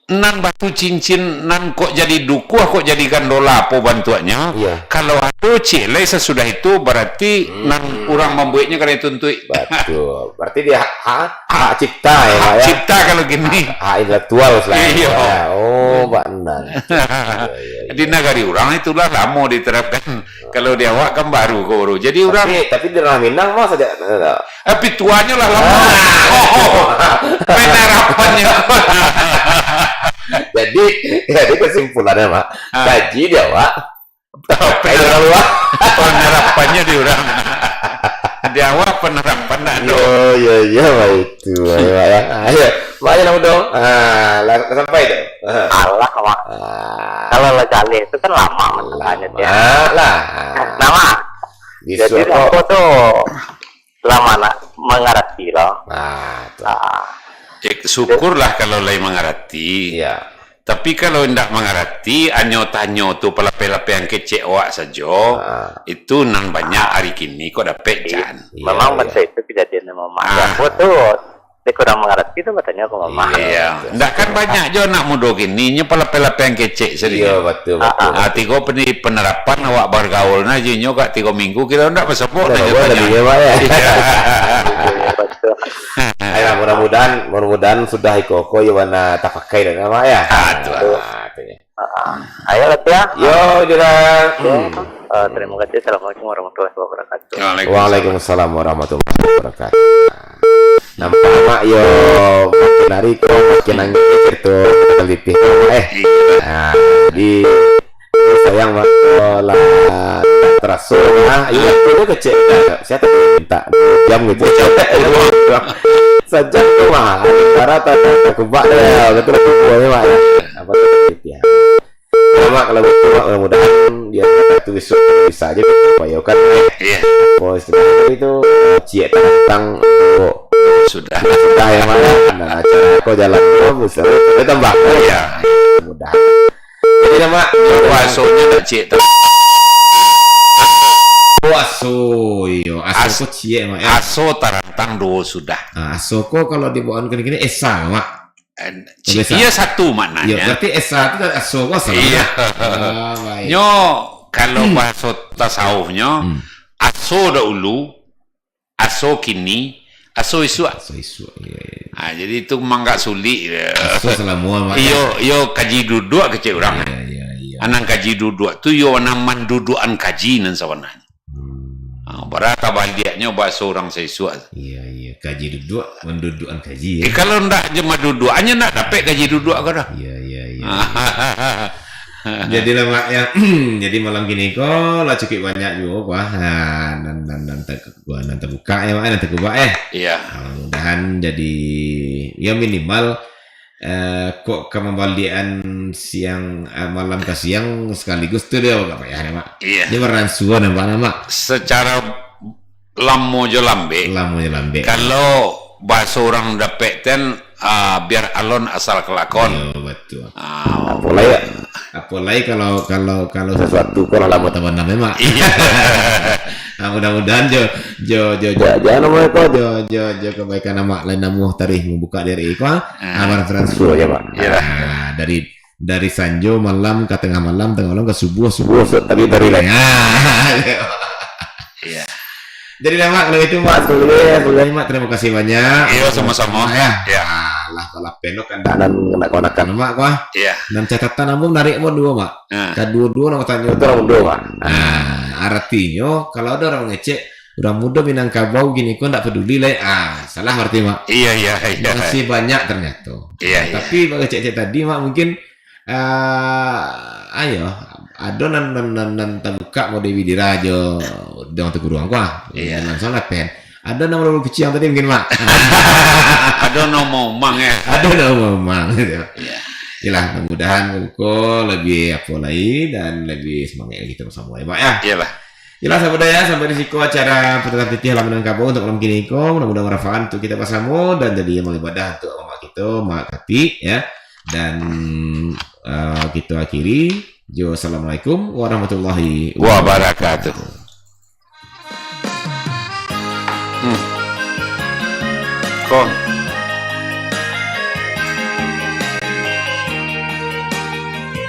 Nan batu cincin, nan kok jadi dukuah, kok jadi gandola, apo bantuaknyo? Iya. Kalau ado ciek lai sasudah itu, berarti Hmm. nan urang mambueknyo kanai tuntuik. Batul. Berarti dia ha-, ha-, hak cipta ya, Hak Pak, ya? cipta kalau gini. Hak, hak intelektual selain Iya. ya. Oh, Pak Nan. Iya, iya, iya. Di nagari urang itulah lamo diterapkan. Kalau di awak kan baru ko baru. Jadi urang Tapi, tapi di ranah Minang mah saja, eh, Tapi tuanyo lah lamo. Ah. Penerapannya. Jadi, jadi kesimpulannya, Pak, Ah. kaji di awak, Penerap-, Ayo, keluar. penerapannya di urang. Di awak penerapan ndak ado. Yo, yo, yo, baik tu. Ayo, Pak, ya. Ayo, Pak, ayo, Nang Udong. Ah, lah, lah sampai tu. Ah. Alah, Mak. Ah. Kalau lah jaleh tu kan lama masalahnya, Lama dia. lah. Nah, Mak. Di Jadi, suatu apa tu? Lama nak mengerti lah. Ah, tu. Ah. Eh, syukurlah kalau lai mangarati. Iya. Tapi kalau indak mangarati, anyo tanyo tu palapeh-lapeh nan kecek awak sajo, Ah. itu nan banyak ari kini kok dapek jan. Iya, Memang iya. banta itu kejadian yang mama. Ah. Siapa tu? Dia kurang mangarati tu batanyo ka mama. Iya. Iya. Ndak kan banyak jo anak mudo kini, nyo palapeh-lapeh nan kecek sajo. Iya, betul, Ah, betul. ah. Ah, tigo peni-, penerapan awak bergaul na jo inyo ka tigo minggu, kiro ndak basopok Ndak tanyo-tanyo. basopok tadi, ya, Pak, ya? Iya. Iya, betul. Ayolah, mudah-mudahan, mudah-mudahan sudah iko-ko yo bana tapakai dah, Mak, ya. Ah, tu lah. Ah, tu ya. Ah, ayolah, ya. Yo, Dira. Yo, Hmm. eh, terima kasih. Assalamualaikum warahmatullahi wabarakatuh. Waalaikumsalam. Waalaikumsalam warahmatullahi wabarakatuh. Nampak, Mak, yo makin hari ko makin nangih cerita telitih, eh. Iya. Ah, di Sayang, Mak, kalau lah tak teraso, Mak. Iyo, tu dia kecek. Siapa tu minta dua jam gitu. Dua jam. Sajam tu, Mak. Antara tak, tak, tak kubak dia. Betul lah, kubak dia, Mak, ya. Apa tu, ya. Ya, Mak, kalau betul, Mak, mudah-mudahan dia tu besok bisa aja kita upayakan, eh. Iya. Apa istilahnya itu, ciek tantang, oh. Sudah. Sudah, ya, Mak, ya. Nah, acara kau jalan terus, terus tambah. Iya. Mudah. Jadi, Mak, puasonyo dak ciek tau. Oh, aso, iyo. Aso As-, ko ciek, Mak, ya? Aso tarantang duo sudah. Ah, aso ko kalau dibawakan kini-kini esa, Mak. Eh, ci-, Biasa. Iyo, satu maknanya. Iyo, berarti esa tu dari aso ko aso, Iya. Mak. Ah, baik. Nyo, kalau Hmm. bahaso tasawufnyo, Hmm. aso dahulu, aso kini, aso isuak. Aso isuak, iya, iya. Ha, jadi itu memang agak sulik, ya. Aso salamo, Mak, ya. Iyo, iyo kaji duduak kecek urang. Iya, iya, iya. Anang kaji duduak tu, iyo anang manduduakan kaji nan sabananyo. Hmm. Ha, bara tabaliaknyo bahaso urang saisuak. Iya, iya. Kaji duduak, manduduakan kaji, ya. Eh, kalau ndak je manduduak, anyo ndak dapek kaji duduak ko doh. Iya, iya, iya, iya. Jadilah, Mak, ya. Jadi malam kini ko lah cukup banyak juo, wah. Ha, nan, nan, nan tak Wah, nan tabuka, eh, Mak, eh, nan takubak, eh. Iya. Ah, mudah-mudahan jadi, ya, minimal, eh, kok ka mambaliakan siang, eh, malam ka siang sekaligus tu dia agak payah, ya, Mak. Iya. Dia baransua nampak, Mak. Secara lamo jo lambek. Lamo jo lambek. Kalau bahaso urang dapek ten, ah, biar alon asal kalakon. Iyo, batua. Ah, Apolai, apolai kalau, kalau, kalau sasuatu ko lah lamo tabanam, Mak. Iya. Ah, mudah-mudahan jo, jo, jo, jo, Ja-, jangan namo ko. jo, jo, jo kebaikan Amak lain namo tarih mambuka diri ko, ah. Ah. Ah, barang transfer. Betul, ya, Mak. Iya. Ah, dari, dari sanjo malam ka tangah malam, tangah malam ka subuah, subuah. Subuah, tapi dari lain. Ah. Iya. Jadi lah, Mak, kalau itu, Mak, sebenarnya, sebenarnya, Mak, terima kasih banyak. Iyo, sama-sama. Ya. Ya. Alah, kalau penok kan dah nan nak kau nakan, Mak, kuah. Iya. Nan catatan ambo menarik, Mak, dua, Mak. Ah. Kaduo-duo nak tanyo tu urang mudo, Mak. Ah, artinyo, kalau ada orang ngecek, urang mudo Minangkabau gini, kau ndak peduli, lai. Ah, salah berarti, Mak. Iya, iya, iya. Masih banyak ternyata. Iya, iya. Tapi, Mak, ngecek-ngecek tadi, Mak, mungkin Ah, ayo, ado nan, nan, nan, nan tabuka mode bidira jo dong teguruang ko, ah. Iya. Langsung lah pen. Ado nan baru kecil tadi mungkin, Mak. Ado nan mau mang, ya. Ado nan mau mang, gitu. Iya. Yalah, mudah-mudahan buko lebih apo lai dan lebih semangat lagi kita bersama, ya, Mak, ya. Iyalah. Jelas, Abu Daya, sampai di siko acara Putar Titih Alam Minangkabau untuk malam kini ko. Mudah-mudahan manfaat untuk kita bersama dan jadi amal ibadah untuk mak kita, Mak Katik, ya. Dan, eh, kita akhiri. Jo, assalamualaikum warahmatullahi Wabarakatuh. wabarakatuh. Hmm. Ko.